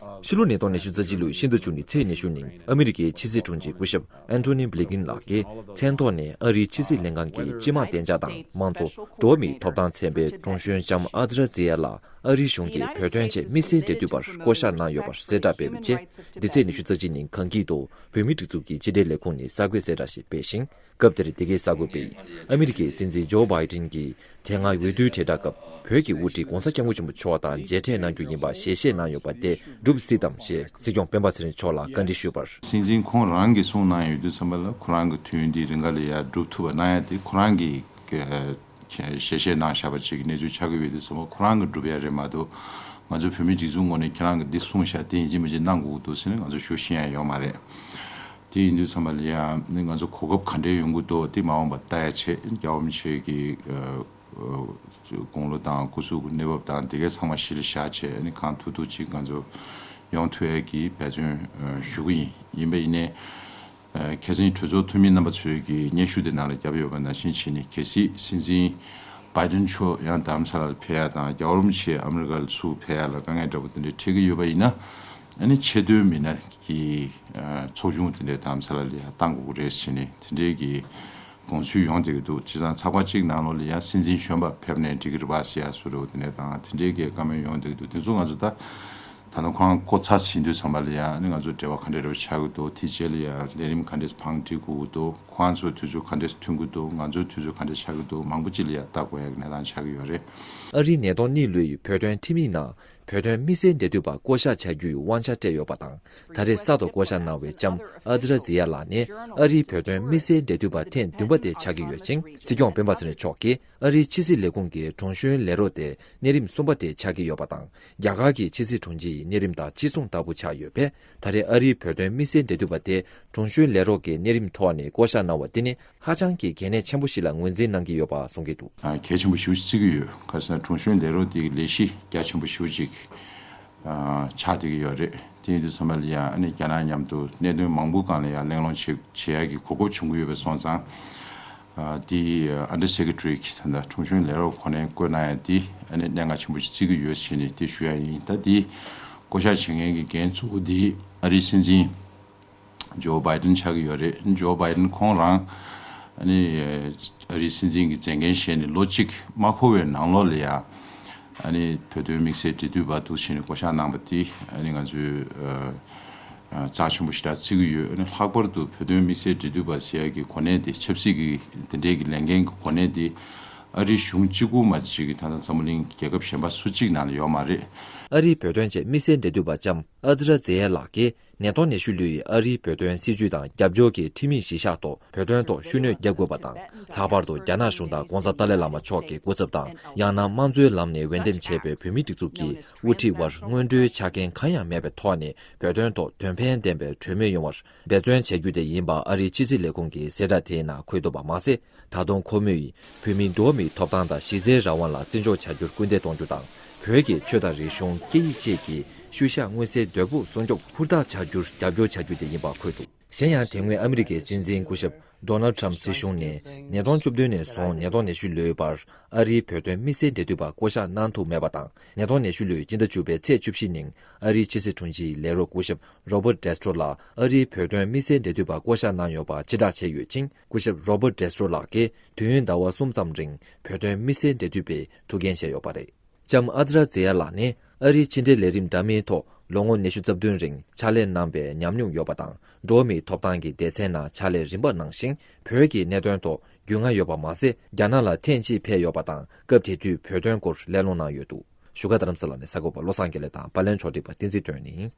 ཕྱི་ལོ་ཉིས་སྟོང་ཉི་ཤུ་རྩ་གཅིག་ལོའི་ཕྱི་ཟླ་བཅུ་གཉིས་ཚེས་ཉི་ཤུ་ཉིན་ཨ་མི་རི་ཀའི་ཕྱི་སྲིད་དྲུང་ཆེ་སྐུ་ཞབས་ཨན་ཐོ་ནི་བྷི་ལིན་ཀིན་ལགས་ཀྱིས་མཚན་ཐོག་ནས་ཨ་རིའི་ཕྱི་སྲིད་ལྷན་ཁང་གི་སྤྱི་དམངས་བདེ་འཇགས་དང་དམངས་གཙོ་འགྲོ་བ་མིའི་ཐོབ་ཐང་ཚན་པའི་དྲུང་གཞོན་ལྕམ་ཨ་ཛ་ར་ཛི་ཡ་ལགས་ ཨ་རིའི་གཞུང་གིས་བོད་དོན་ཆེད་དམིགས་བསལ་འབྲེལ་མཐུད་པར་བསྐོ་གཞག་གནང་ཡོད་པར་གསལ་བསྒྲགས་སྤེལ་བའི་རྗེས། འདི་ཚེས་ཉི་ཤུ་རྩ་གཅིག་ཉིན་གངས་སྐྱིད་དུ་བོད་མིའི་སྒྲིག་འཛུགས་ཀྱི་ཕྱི་དྲིལ་ལས་ཁུངས་ནས་གསར་འགོད་གསལ་བསྒྲགས་ཤིག་སྤེལ་ཞིང་། སྐབས་དེར་འདི་གའི་གསར་འགོད་པས། ཨ་མི་རི་ཀའི་སྲིད་འཛིན་ཇོ་བྷའི་ཏིན་གྱིས་དེ་སྔ་འོས་བསྡུའི་དྲིལ་བསྒྲགས་སྐབས། བོད་ཀྱི་དབུ་ཁྲིད་༧གོང་ས་༧སྐྱབས་མགོན་ཆེན་པོ་མཆོག་དང་མཇལ་འཕྲད་གནང་རྒྱུ་ཡིན་པ་ཞལ་བཞེས་གནང་ཡོད་པ་དེ་སྒྲུབ་སྲིད་དམ་ཞེས་སྲིད་སྐྱོང་སྤེན་པ་ཚེ་རིང་མཆོག་ལ་བཀའ་འདྲི་ཞུས་པར། སྲིད་འཛིན་ཁོང་རང་གིས་གསུངས་གནང་ཡོད་དུས་ཙམ་པ་ལ། ཁོ་རང་གི་དུས་ཡུན་འདི་རིང་ག་ལ་ཡ་སྒྲུབ་ཐུབ་པ་གནང་ཡ་དེ་ཁོ་རང་གིས་ཞལ་བཞེས་གནང་བཞག་པ་ཅིག་གི་གནས་ཚུལ་ཆགས་ཀྱི་ཡོད་དུས་ཙམ་པ། ཁོ་རང་གིས་སྒྲུབ་ཡ་རེད་མ་གཏོགས། ང་ཚོ་བོད་མིའི་སྒྲིག་འཛུགས་ངོས་ནས་ཁྱེད་རང་གིས་འདི་གསུངས་བཞག་དེ་ཡིན་གཅིག་མིན་གཅིག་གནང་དགོས་ཀྱི་འདུག་ཟེར་ནས་ང་ཚོ་ཞུ་ཤེས་ཡ་ཡོད་མ་རེད། དེ་ཡིན་དུས་ཙམ་པ་ལ་ཡ་ནི་ང་ཚོ་གོ་སྐབས་ག་འདྲས་ཡོང་གི་འདུག་དེ་མ་འོངས་པ་ལྟ་ཡ་ཆེད། རྒྱལ་བ་རིན་པོ་ཆེ་གི་དགུང་ལོ་དང་སྐུ་གཟུགས་ཀྱི་གནས་བབ་དང་དེ་གའི་ཚང་མ་གཞི་ལ་བཞག་བྱས་ནས་གང་ཐུབ་ཐུབ་ཅིག་ང་ཚོ་ཡོང་ཐུབ་ཡས་ཀྱི་འབད་བརྩོན་ཞུ་གི་ཡིན། ཡིན་པ་ཡིན་ནའི། ཁ་སང་གྲོས་ཚོགས་འཐུས་མི་རྣམ་པ་ཚོས་ཀྱི་སྙན་ཞུ་དེ་ནང་ལ་བརྒྱབ་ཡོད་པ་ནང་བཞིན་བྱས་ནས། གལ་སྲིད་སྲིད་འཛིན་བྷའི་ཏིན་མཆོག་ཡང་རྡ་རམ་ས་ལར་ཕེབས་ཡ་དང་། རྒྱལ་བ་རིན་པོ་ཆེ་ཨ་མི་རི་ཀ་ལ་ཚུར་ཕེབས་ཡ་ལ་དཀའ་ངལ་འདྲ་པོ་དེ་འདྲ་འཕྲད་ཀྱི་ཡོད་པ་ཡིན་ན། ཨ་ནི་ཆེས་མཐོའི་མི་སྣ་གི་ཚོགས་ཆུང་དེ་འདྲ་རྡ་རམ་ས་ལ་ལ་ཡ་བཏང་དགོས་ཀྱི་རེད་ཟེར་ནས་དེ་འདྲའི་གི་དགོངས་ཚུལ་ཡོང་བསྡད་ཀྱི་འདུག་བྱས་ཙང་ཚགས་པར་གཅིག་ནང་ལོགས་ལ་ཡང་སྲིད་འཛིན་གཞོན་པ་ཕེབས་ནའི་འགྲིག་གི་རེད་པ་ཟེར་ཡ་བཟོ་འདྲ་བོ་དེ་འདྲ་དང་། དེ་འདྲའི་གི་བཀའ་མོལ་ཡོང་བསྡད་ཀྱི་འདུག་དེ་ཚོ་ང་ཚོ་ད་ད་དུང་ཁོ་རང་བསྐོ་ཚར་ཟིན་དུས་ཙམ་པ་ལ་ཡང་ནི་ང་ཚོ་འབྲེལ་བ་ག་འདྲ་འདྲ་བོ་ཆགས་ཀྱི་འདུག་དེ་རྗེས་ལ་ཡང་ལས་རིམ་ག་འདྲས་བང་སྒྲིག་དགོས་ཀྱི་འདུག་ཁོ་རང་ཚོའི་དུས་ཚོད་ག་འདྲས་མཐུན་གྱི་འདུག་ང་ཚོའི་དུས་ཚོད་ག་འདྲས་ཆགས་ཀྱི་འདུག་མང་པོ་ཅིག་ལ་ཡང་ལྟ་དགོས་ཡ་གི་གནས་སྟངས་ཆགས་ཀྱི་ཡོད་རེད། ཨ་རིའི་ནད་ཐོག་གཉིས་ལོས་ཡི་བོད་དོན་ཁྲིམས་ཡིག་ནང་བོད་དོན་དམིགས་བསལ་འབྲེལ་མཐུད་པ་བསྐོ་གཞག་བྱ་རྒྱུའི་དབང་ཆ་སྤྲད་ཡོད་པ་དང་། ད་རེས་གསར་དུ་བསྐོ་གཞག་གནང་བའི་ལྕམ་ཨ་ཛི་ར་ཛི་ཡ་ལགས་ནི་ཨ་རིའི་བོད་དོན་དམིགས་བསལ་འབྲེལ་མཐུད་པ་ཐེངས་བདུན་པ་དེ་ཆགས་ཀྱི་ཡོད་ཅིང་། སྲིད་སྐྱོང་སྤེན་པ་ཚེ་རིང་མཆོག་གིས་ཨ་རིའི་ཕྱི་སྲིད་ལས་ཁུངས་ཀྱི་དྲུང་གཞོན་ལས་རོགས་དེ་གནས་རིམ་གསུམ་པ་དེ་ཆགས་ཀྱི་ཡོད་པ་དང་། རྒྱ་གར་གྱི་ཕྱི་སྲིད་དྲུང་ཆེ་ཡི་གནས་རིམ་དང་གཅིག་མཚུངས་ལྟ་བུ་ཆགས་ཡོད་པས། ད་རེས་ཨ་རིའི་བོད་དོན་དམིགས་བསལ་འབྲེལ་མཐུད་པ་དེ་དྲུང་གཞོན་ལས་རོགས་ཀྱི་གནས་རིམ་ཐོག་ནས་བསྐོ་གཞག་གནང་བ་དེ་ནི་ཧ་ཅང་གི་གལ་གནད་ཆེན་པོ་ཞིག་ལ་ངོས་འཛིན་གནང་གི་ཡོད་པ་གསུང་གི་འདུག་ཨ། གལ་ཆེན་པོ་ཞེ་པོ་ཅིག་བརྩི་གི་ཡོད། ག་ཟེར་ན་དྲུང་གཞོན་ལས་རོགས་དེ་གི་ལས་གཞི་རྒྱ་ཆེན་པོ་ཞེ་པོ་ཅིག་ཨ། ཆགས་བསྡད་ཀྱི་ཡོད་རེད། དེ་ཡིན་དུས་ཙམ་པ་ལ་ཡང་ཨ་ནི་རྒྱ་ནག་མཉམ་དུ་གནད་དོན་མང་པོ་སྒང་ལ་ཡང་གླེང་སློང་བྱེད་བྱེད་ཡ་གི་གོ་སྐབས་བྱུང་གི་ཡོད་པ་སོང་ཙང་། ཨ། དེ་ཨ་ནི་ཨ་འདར་སེ་ཀེ་ཊ་རི་གི་ད་ལྟ་དྲུང་གཞོན་ལས་རོགས་གོ་གནས་བསྐོས་གནང་ཡ་དེ་ཨ་ནི་གནད་འགག་ཆེན་པོ་ཞིག་བརྩི་གི་ཡོད་ཟེར་ནས་དེ་ཞུ་ཡ་ཡིན། ད་དེ་བསྐོ་གཞག་བྱེད་མཁན་གྱི་འགན་གཙོ་བོ་དེ་ཨ་རིའི་སྲིད་འཛིན་ཇོ་བྷའི་ཏིན་ཆགས་ཀྱི་ཡོད་རེད། ཇོ་བྷའི་ཏིན་ཁོང་རང་ཨ་ནི་ཨ་རིའི་སྲིད་འཛིན་གྱི་མཛད་འགན་བཞེས་ནས་ལོ་གཅིག་མ་འཁོར་བའི་ནང་ལོགས་ལ་ཡ། ཨ་ནི་བོད་དོན་དམིགས་བསལ་འབྲེལ་མཐུད་པ་འདུག་བྱས་ནས་བསྐོ་གཞག་གནང་པ་དེ་ཨ་ནི་ང་ཚོས་ཨ་ཨ་རྩ་ཆེན་པོ་ཞེ་དྲག་བརྩི་གི་ཡོད། ཨ་ནི་ལྷག་པར་དུ་བོད་དོན་དམིགས་བསལ་འབྲེལ་མཐུད་པ་ཟེར་ཡ་གི་གོ་གནས་དེ་ཆབ་སྲིད་ཀྱི་དེ་འདྲའི་གི་ལས་འགན་གྱི་གོ་གནས་དེ་ཨ་རིའི་གཞུང་གཅིག་པུ་མ་གཏོགས་ད་ལྟ་འཛམ་བུ་གླིང་རྒྱལ་ཁབ་གཞན་པ་སུ་གཅིག་ནང་ལ་ཡོད་མ་རེད། ཨ་རིའི་བོད་དོན་ཆེད་དམིགས་བསལ་འབྲེལ་མཐུད་པ་ལྕམ་ཨ་ཛི་ར་ཛེ་ཡ་ལགས་ཀྱིས། ནད་ཐོག་ནད་གཞི་ལོས་ཡི་ཨ་རིའི་བོད་དོན་སྲིད་བྱུས་དང་རྒྱབ་སྐྱོར་གྱི་ཁྲིམས་ཡིག་གཞི་བཞག་ཐོག་བོད་དོན་ཐོག་ཤུགས་སྣོན་རྒྱག་དགོས་པ་དང་། ལྷག་པར་དུ་རྒྱ་ནག་གཞུང་དང་༧གོང་ས་ཏཱ་ལའི་བླ་མ་མཆོག་གི་སྐུ་ཚབ་དང་། ཡང་ན་དམངས་གཙོའི་ལམ་ནས་འོས་འདེམས་བྱས་པའི་བོད་མིའི་སྒྲིག་འཛུགས་ཀྱི་དབུ་ཁྲིད་བར་སྔོན་འགྲོའི་ཆ་རྐྱེན་གང་ཡང་མེད་པའི་ཐོག་ནས་བོད་དོན་ཐོག་དོན་ཕན་ལྡན་པའི་གྲོས་མོལ་ཡོང་བར་འབད་བརྩོན་བྱ་རྒྱུ་དེ་ཡིན་པ་ཨ་རིའི་ཕྱི་སྲིད་ལས་ཁུངས་ཀྱི་གསལ་བསྒྲགས་དེའི་ནང་འཁོད་འདུག་པ་མ་ཟད། ད་དུང་ཁོ་མོས་བོད་མིའི་འགྲོ་བ་མིའི་ཐོབ་ཐང་དང་གཞི་རྩའི་རང་དབང་ལ་བརྩི་འཇོག་བྱ་རྒྱུར་སྐུལ་འདེད་གཏོང་རྒྱུ་དང་། བོད་ཀྱི་ཆོས་དང་རིག་གཞུང་སྐད་ཡིག་བཅས་ཀྱི་ཤུལ་བཞག་མངོན་གསལ་དོད་པོས་སྲུང་སྐྱོབ་ཧུར་ཐག་བྱ་རྒྱུར་རྒྱབ་སྐྱོར་བྱ་རྒྱུ་དེ་ཡིན་པ་འཁོད་འདུག་གཞན་ཡང་དེ་སྔོན་ཨ་མི་རི་ཀའི་སྲིད་འཛིན་སྐུ་ཞབས་ཌོ་ནལ་ཌི་ཊརམ་སྲིད་གཞུང་ནས་ཉིས་སྟོང་བཅུ་བདུན་ནས་བཟུང་ཉིས་སྟོང་ཉི་ཤུ་ལོའི་བར་ཨ་རིའི་བོད་དོན་དམིགས་བསལ་འབྲེལ་མཐུད་པ་བསྐོ་གཞག་གནང་ཐུབ་མེད་པ་དང་། ཉིས་སྟོང་ཉི་ཤུ་ལོའི་སྤྱི་ཟླ་བཅུ་པའི་ཚེས་བཅུ་བཞི་ཉིན་ཨ་རིའི་ཕྱི་སྲིད་དྲུང་ཆེའི་ལས་རོགས་སྐུ་ཞབས་རོ་བར་ཌེ་སི་ཊྲོ་ལགས་ཨ་རིའི་བོད་དོན་དམིགས་བསལ་འབྲེལ་མཐུད་པ་བསྐོ་གཞག་གནང་ཡོད་པ་ཕྱིར་བསྒྲགས་བྱས་ཡོད་ཅིང་། སྐུ་ཞབས་རོ་བར་ཌེ་སི་ཊྲོ་ལགས་ཀྱིས་དུས་ཡུན་ཟླ་བ་གསུམ་ཙམ་རིང་བོད་དོན་དམིགས་བསལ་འབྲེལ་མཐུད་པའི་ཐུགས་འགན་བཞེས་ཡོད་པ་རེད། ལྕམ་ཨ་ཛི་ར་ཛེ་ཡ་ལགས་ནི་ཨ་རིའི་ཕྱི་འབྲེལ་ལས་རིམ་འདྲ་མིན་ཐོག་ལོ་ངོ་ཉི་ཤུ་རྩ་བདུན་རིང་ཕྱག་ལས་གནང་པའི་ཉམས་མྱོང་ཡོད་པ་དང་། འགྲོ་བ་མིའི་ཐོབ་ཐང་གི་སྡེ་ཚན་ནང་ཕྱག་ལས་རིམ་པ་གནང་ཞིང་། བོད་ཀྱི་གནད་དོན་ཐོག་རྒྱུས་མངའ་ཡོད་པ་མ་ཟད། རྒྱ་ནག་ལ་ཐེངས་གཅིག་ཕེབས་ཡོད་པ་དང་། སྐབས་དེ་དུས་བོད་དོན་སྐོར་གླེང་སློང་གནང་ཡོད་འདུག་བཞུགས་སྒར་རྡ་རམ་ས་ལ་ནས་གསར་འགོད་པ་བློ་བཟང་དགེ་ལེགས་དང་། པར་ལེན་ཕྱོགས་སྒྲིག་པ་བསྟན་འཛིན་སྒྲོན་ནི།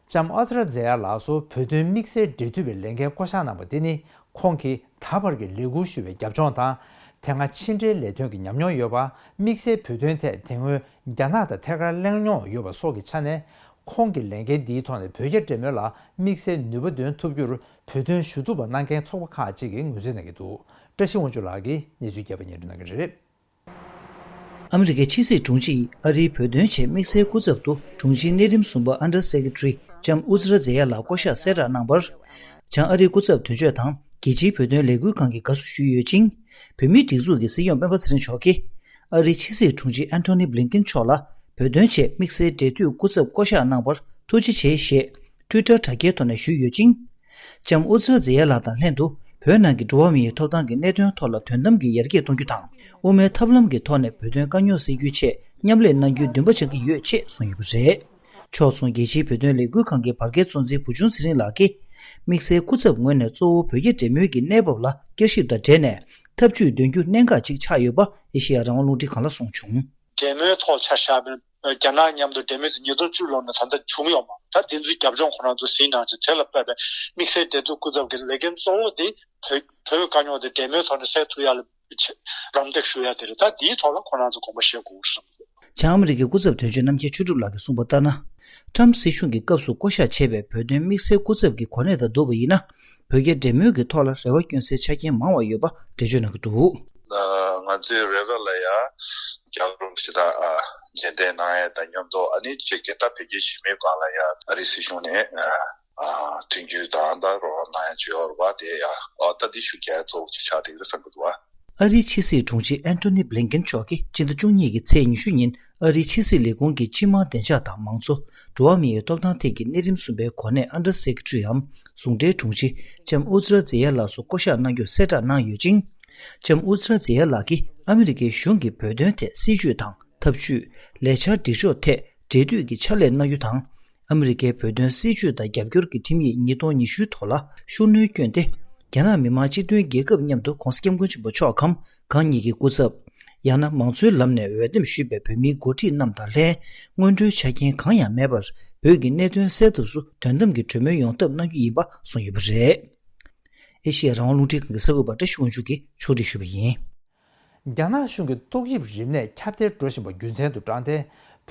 ལྕམ་ཨ་ཛི་ར་ཛེ་ཡ་ལགས་སུ་བོད་དོན་དམིགས་བསལ་འབྲེལ་མཐུད་པའི་ལས་འགན་བསྐོ་གཞག་གནང་པ་དེ་ནི། ཁོང་གིས་ད་བར་གྱི་ལས་འགུལ་ཞུ་བའི་རྒྱབ་ལྗོངས་དང་། དེ་སྔ་ཕྱི་འབྲེལ་ལས་དོན་གྱི་ཉམས་མྱོང་ཡོད་པ། དམིགས་བསལ་བོད་དོན་ཐད་དེ་སྔོན་རྒྱ་ནག་དང་ཐད་ཀར་གླེང་མྱོང་ཡོད་པ་སོགས་ཀྱི་ཆ་ནས། ཁོང་གིས་ལས་འགན་འདིའི་ཐོག་ནས་བོད་རྒྱ་འབྲེལ་མོལ་ལ་དམིགས་བསལ་ནུས་པ་འདོན་ཐུབ་རྒྱུར་འབད་བརྩོན་ཞུ་ཐུབ་པ་གནང་མཁན་ཚོགས་པ་ཁག་ཅིག་གིས་ངོས་འཛིན་གནང་གི་འདུག། བཀྲ་ཤིས་དབང་ཕྱུག་ལགས་ཀྱིས་གནས་ཚུལ་རྒྱས་པ་སྙན་སྒྲོན་གནང་གི་རེད། ཨ་མི་རི་ཀའི་ཕྱི་སྲིད་དྲུང་ཆེ་ཡིས་ཨ་རིའི་བོད་དོན་ཆེད་དམིགས་བསལ་སྐུ་ཚབ་ཏུ་དྲུང་ཆེའི་གནས་རིམ་གསུམ་པ་ཨན་ཌར་སེ་ཀེ་ཊ་རི་ལྕམ་ཨུ་ཛི་ར་ཛེ་ཡ་ལགས་བསྐོ་གཞག་གསལ་བསྒྲགས་གནང་བར། བྱང་ཨ་རིའི་སྐུ་ཚབ་དོན་གཅོད་དང་རྒྱལ་སྤྱིའི་བོད་དོན་ལས་འགུལ་ཁང་གིས་དགའ་བསུ་ཞུས་ཡོད་ཅིང་། བོད་མིའི་སྒྲིག་འཛུགས་ཀྱི་སྲིད་སྐྱོང་སྤེན་པ་ཚེ་རིང་མཆོག་གིས། ཨ་རིའི་ཕྱི་སྲིད་དྲུང་ཆེ་ཨན་ཐོ་ནི་བྷི་ལིན་ཀིན་མཆོག་ལ་བོད་དོན་ཆེད་དམིགས་བསལ་འབྲེལ་མཐུད་སྐུ་ཚབ་བསྐོ་གཞག་གནང་བར་ཐུགས་རྗེ་ཆེ་ཞེས་ཊུའི་ཊར་དྲ་རྒྱའི་ཐོག་ནས་ཞུས་ཡོད་ཅིང་། ལྕམ་ཨུ་ཛི་ར་ཛེ་ཡ་ལགས་དང་ལྷན་དུ་བོད་ནང་གི་འགྲོ་བ་མིའི་ཐོབ་ཐང་གི་གནད་དོན་ཐོག་ལ་དོན་དམ་གྱི་ཡར་རྒྱས་གཏོང་རྒྱུ་དང་། དབུ་མའི་ཐབས་ལམ་གྱི་ཐོག་ནས་བོད་དོན་དཀའ་རྙོག་སེལ་རྒྱུའི་ཆེད་ མཉམ་ལས་གནང་རྒྱུའི་འདུན་པ་བཅངས་ཀྱི་ཡོད་ཅེས་གསུངས་ཡོད་པ་རེད། ཕྱོགས་མཚུངས་རྒྱལ་སྤྱིའི་བོད་དོན་ལས་འགུལ་ཁང་གི་བར་བརྒལ་གཙོ་འཛིན་བུ་ཆུང་ཚེ་རིང་ལགས་ཀྱིས། དམིགས་བསལ་སྐུ་ཚབ་ངོས་ནས་གཙོ་བོ་བོད་རྒྱ་འབྲེལ་མོལ་གྱི་གནས་བབ་ལ་བསྐྱར་ཞིབ་དང་འབྲེལ་ནས་ཐབས་ཇུས་འདོན་རྒྱུ་གནད་འགག་ཅིག་ཆགས་ཡོད་པ་ཨེ་ཤེ་ཡ་རང་དབང་རླུང་འཕྲིན་ཁང་ལ་གསུངས་བྱུང་། འབྲེལ་མོལ་ཐོག་ཆ་བཞག་པའི་རྒྱ་ནག་མཉམ་དུ་འབྲེལ་མོལ་དེ་ཉིས་སྟོང་བཅུ་ལོ་ནས་ད་ལྟ་བྱུང་ཡོད་མ་རེད། ད་དེ་ཚོའི་རྒྱབ་ལྗོངས་ཁོ་རང་ཚོ་ཟིན་གནང་ཅིང་། དེ་ལ་དཔག་པའི་དམིགས་བསལ་འབྲེལ་གཏུག་སྐུ་ཚབ་ཀྱི་ལས་འགན་གཙོ་བོ་དེ་བོད་བོད་དཀའ་རྙོག་དེ་འབྲེལ་མོལ་ཐོག་ནས་སེལ་ཐུབ་ཡ་ལ་རམ་འདེགས་ཞུ་ཡ་དེ་རེད། ད་དེའི་ཐོག་ལ་ཁོ་རང་ཚོ་དགོངས་པ་བཞེས་དགོས་བསམ་གྱི་འདུག་བྱང་ཨ་མི་རི་ཀའི་སྐུ་ཚབ་དོན་གཅོད་རྣམ་རྒྱལ་ཆོས་གྲུབ་ལགས་ཀྱིས་གསུངས་པ་ལྟར་ན། ཊམ་སྲིད་གཞུང་གི་སྐབས་སུ་བསྐོ་གཞག་བྱས་པའི་བོད་དོན་དམིགས་བསལ་སྐུ་ཚབ་ཀྱི་གོ་གནས་དང་བསྡུར་བ་ཡིན་ན། བོད་རྒྱ་འབྲེལ་མོལ་གྱི་ཐོག་ལ་རེ་བ་བསྐྱོན་སའི་ཆ་རྐྱེན་མང་བ་ཡོད་པ་འགྲེལ་བརྗོད་གནང་གི་འདུག་ང་ཚོའི་རེ་བ་ལ་ཡ་རྒྱ་རོགས་ཞིག་དང་རྗེས་འདེད་གནང་ཡ་དང་མཉམ་དུ། ཨ་ནི་གཅིག་གི་ད་བོད་རྒྱ་ཞི་མོལ་སྒང་ལ་ཡ་ཨ་རིའི་སྲིད་གཞུང་ནས་མཐུན་འགྱུར་དང་ད་རོགས་རམ་གནང་ཡ་བྱེད་ཡོད་རེད་པ། དེ་ཡ་ཨ་ད་འདི་ཤུགས་རྒྱག་ཡ་གཙོ་བོ་ཅིག་ཆགས་བསྡད་ཀྱི་རེད་བསམ་གྱི་འདུག་བ། ཨ་རིའི་ཕྱི་སྲིད་དྲུང་ཆེ་ཨན་ཐོ་ནི་བྷི་ལིན་ཀེན་མཆོག་གིས་སྤྱི་ཟླ་བཅུ་གཉིས་ཀྱི་ཚེས་ཉི་ཤུ་ཉིན་ཨ་རིའི་ཕྱི་སྲིད་ལས་ཁུངས་ཀྱི་སྤྱི་དམངས་བདེ་འཇགས་དང་མང་གཙོ། འགྲོ་བ་མིའི་ཐོབ་ཐང་ཐད་ཀྱི་གནས་རིམ་གསུམ་པའི་གོ་གནས་ཨན་ཌར་སེ་ཀེ་ཊ་རིའམ་ཟུང་འབྲེལ་དྲུང་ཆེ་ལྕམ་ཨུ་ཛི་ར་ཛེ་ཡ་ལགས་སུ་བསྐོ་གཞག་གནང་རྒྱུ་གསལ་བསྒྲགས་གནང་ཡོད་ཅིང་། ལྕམ་ཨུ་ཛི་ར་ཛེ་ཡ་ལགས་ཀྱིས་ཨ་མི་རི་ཀའི་གཞུང་གི་བོད་དོན་ཐད་སྲིད་བྱུས་དང་ཐབས་བྱུས། ལས་འཆར་སྒྲིག་ཕྱོགས་ཐད་འབྲེལ་མཐུད་ཀྱི་ཕྱག་ལས་གནང་རྒྱུ་དང་། ཨ་མི་རི་ཀའི་བོད་དོན་སྲིད་བྱུས་དང་རྒྱབ་སྐྱོར་གྱི་ཁྲིམས་ཡིག་ཉིས་སྟོང་ཉི་ཤུའི་ཐོག་ལ་ཤུགས་སྣོན་བསྐྱོན་ཏེ། རྒྱ་ནག་མི་དམངས་སྤྱི་མཐུན་རྒྱལ་ཁབ་མཉམ་དུ་༧གོང་ས་༧སྐྱབས་མགོན་ཆེན་པོ་མཆོག་གམ་གང་ཉིད་ཀྱི་སྐུ་ཚབ། ཡང་ན་མང་གཙོའི་ལམ་ནས་འོས་འདེམས་ཞུས་པའི་བོད་མིའི་འགོ་ཁྲིད་རྣམས་དང་ལྷན། སྔོན་འགྲོའི་ཆ་རྐྱེན་གང་ཡང་མེད་པར། བོད་ཀྱི་གནད་དོན་སེལ་ཐབས་སུ་དོན་དམ་གྱི་གྲོས་མོལ་ཡོང་ཐབས་གནང་རྒྱུ་ཡིན་པ་གསུངས་ཡོད་པ་རེད། ཨེ་ཤེ་ཡ་རང་དབང་རླུང་འཕྲིན་ཁང་གི་གསར་འགོད་པ་བཀྲ་ཤིས་དབང་ཕྱུག་གིས་ཕྱོགས་སྒྲིག་ཞུས་པ་ཡིན། རྒྱ་ནག་གཞུང་གི་ཏོག་དབྱིབས་རིམས་ནད་ཁྱབ་གདལ་འགྲོ་བཞིན་པ་རྒྱུ་མཚན་དུ་དྲངས་ཏེ།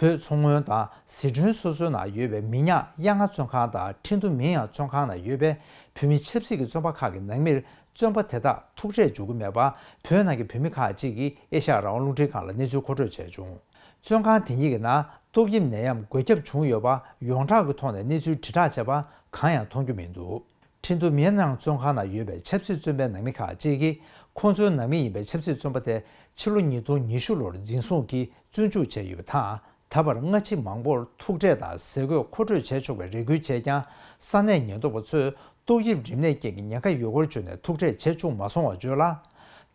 བོད་མཚོ་སྔོན་དང་ཟི་ཁྲོན་སོ་སོའི་ནང་ཡོད་པའི་མི་ཉག་གཡག་རྔ་བཙོན་ཁང་དང་ཁྲིན་ཏུ་མིན་ཡང་བཙོན་ཁང་ནང་ཡོད་པའི་བོད་མི་ཆབ་སྲིད་ཀྱི་བཙོན་པ་ཁག་གི་ནང་མིར། བཙོན་པ་དེ་དག་ཐུག་འཕྲད་འཇུག་གི་མེད་པ། བོད་ནང་གི་བོད་མི་ཁག་ཅིག་གིས་ཨེ་ཤ་ཡ་རང་དབང་རླུང་འཕྲིན་ཁང་ལ་གནས་ཚུལ་མཁོ་སྤྲོད་བྱས་བྱུང་། བཙོན་ཁང་དེ་གཉིས་ཀྱི་ནང་ཏོག་དབྱིབས་ནད་ཡམས་འགོས་ཁྱབ་བྱུང་ཡོད་པ་ཡོངས་གྲགས་ཀྱི་ཐོག་ནས་གནས་ཚུལ་དྲིལ་བསྒྲགས་བྱས་པ་གང་ཡང་མཐོང་རྒྱུ་མི་འདུག་ཁྲིན་ཏུ་མིན་ནང་བཙོན་ཁང་ནང་ཡོད་པའི་ཆབ་སྲིད་བཙོན་པའི་ནང་མི་ཁག་ཅིག་གིས། ཁོང་ཚོའི་ནང་མི་ཡིན་པའི་ཆབ་སྲིད་བཙོན་པ་དེ་ཕྱི་ལོ་ཉིས་སྟོང་ཉི་ཤུ་ལོར་འཛིན་བཟུང་གིས་བཙོན་འཇུག་བྱས་ཡོད་པ་དང་། ད་བར་སྔ་ཕྱི་མང་པོར་ཐུག་འཕྲད་དང་ཟས་གོས་མཁོ་སྤྲོད་བྱས་ཆོག་པའི་རེ་སྐུལ་བྱས་ཀྱང་། ས་གནས་ཉེན་རྟོག་པ་ཚོས་ཏོག་དབྱིབས་རིམས་ནད་རྐྱེན་གྱིས་ཉེན་ཁ་ཡོད་སྐོར་བརྗོད་ནས་ཐུག་འཕྲད་བྱེད་བཅུག་མ་སོང་བར་བརྗོད་ལ།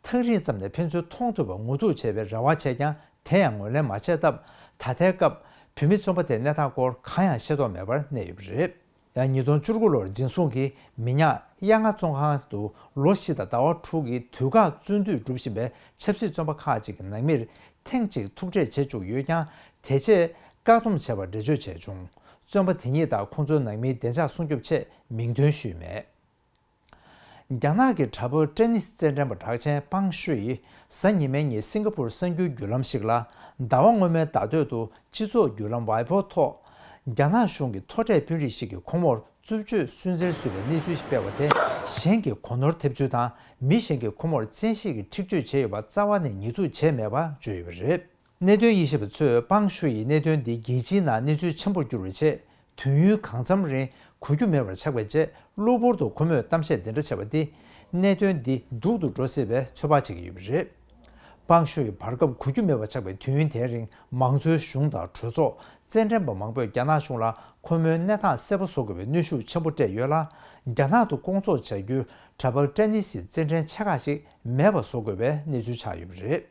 ཐག་རིང་ཙམ་ནས་ཕན་ཚུན་མཐོང་ཐུབ་པ་ངོ་ཐུག་བྱེད་པའི་རེ་བ་བྱས་ཀྱང་། དེ་ཡང་ངོས་ལེན་མ་བྱས་སྟབས། ད་ལྟའི་སྐབས་བོད་མི་བཙོན་པ་དེའི་གནས་སྟངས་སྐོར་གང་ཡང་ཤེས་རྟོགས་མེད་པར་གནས་ཡོད་པ་རེད། ཡང་ཉིས་སྟོང་བཅུ་དགུ་ལོར་འཛིན་བཟུང་གིས་མི་ཉག་གཡག་རྔ་བཙོན་ཁང་དུ་ལོ་བཞི་དང་ཟླ་བ་དྲུག་གི་དུས་བཀག་བཙོན་འདུས་སྒྲུབ་བཞིན་པའི་ཆབ་སྲིད་བཙོན་པ་ཁག་ཅིག་གི་ནང་མིར་ཐེངས་གཅིག་ཐུག་འཕྲད་བྱེད་བཅུག་ཡོད་ཀྱང་། དེ་རྗེས་བཀག་སྡོམ་བྱས་པར་འགྲེལ་བརྗོད་བྱས་བྱུང་། བཙོན་པ་དེ་གཉིས་དང་ཁོང་ཚོའི་ནང་མིའི་བདེ་འཇགས་སྲུང་སྐྱོབ་ཆེད་མིང་འདོན་ཞུས་མེད། རྒྱ་ནག་གི་བྲག་ཕུག་ཊེ་ནིས་རྩེད་འགྲན་པ་གྲགས་ཅན་པང་ཤུ་ཡིས་གཟའ་ཉི་མའི་ཉིན་སིང་ག་པུར་གསར་འགྱུར་བརྒྱུད་ལམ་ཞིག་ལ། ཟླ་བ་སྔོན་མའི་ཟླ་སྟོད་དུ་སྤྱི་ཚོགས་བརྒྱུད་ལམ་ཝའི་པོ་ཐོག་རྒྱ་ནག་གཞུང་གི་མཐོ་གྲས་དཔོན་རིགས་ཤིག་གིས་ཁོ་མོར་རྩུབ་སྤྱོད་སུན་གཙེར་བཟོས་པའི་གནས་ཚུལ་ཞིག་སྤེལ་བ་དེ། གཞན་གྱིས་གོ་ནོར་ཐེབས་ཚུལ་དང་། མི་གཞན་གྱིས་ཁོ་མོར་བཙན་ཤེད་ཀྱིས་འཁྲིག་སྤྱོད་བྱས་ཡོད་པ་རྩ་བ་ནས་ཉེས་འཛུགས་བྱས་མེད་པ་བརྗོད་ཡོད་པ་རེད། གནད་དོན་དབྱེ་ཞིབ་པ་ཚོས་པང་ཤུ་ཡི་གནད་དོན་འདི་རྒྱལ་སྤྱིའི་ནང་གནས་ཚུལ་ཆེན་པོར་གྱུར་བའི་ཆེད། དུས་ཡུན་གང་འཚམ་རིང་གོ་རྒྱུ་མེད་པར་ཆགས་པའི་རྗེས། གློ་བུར་དུ་ཁོ་མོས་གཏམ་བཤད་འདི་འདྲ་བྱས་པ་འདིས། གནད་དོན་འདི་སྡུག་ཏུ་འགྲོ་སྲིད་པའི་ཚོད་དཔག་བྱེད་ཀྱི་ཡོད་པ་རེད། པང་ཤུ་ཡི་བར་སྐབས་གོ་རྒྱུ་མེད་པར་ཆགས་པའི་དུས་ཡུན་དེའི་རིང་། མང་གཙོའི་གཞུང་དང་གྲོས་ཚོགས། རྩེད་འགྲན་པ་མང་པོས་རྒྱ་ནག་གཞུང་ལ་ཁོ་མོའི་གནས་སྟངས་གསལ་པོ་བཟོ་དགོས་པའི་གནོན་ཤུགས་ཆེན་པོ་སྤྲད་ཡོད་ལ། རྒྱ་ནག་ཏུ་སྐོང་ཚོགས་བྱ་རྒྱུའི་བྲག་ཕུག་ཊེ་ནིས་ཡི་རྩེད་འགྲན་ཆེ་ཁག་ཞིག་མེད་པ་བཟོ་དགོས་པའི་གནས་ཚུལ་ཆགས་ཡོད་པ་རེད།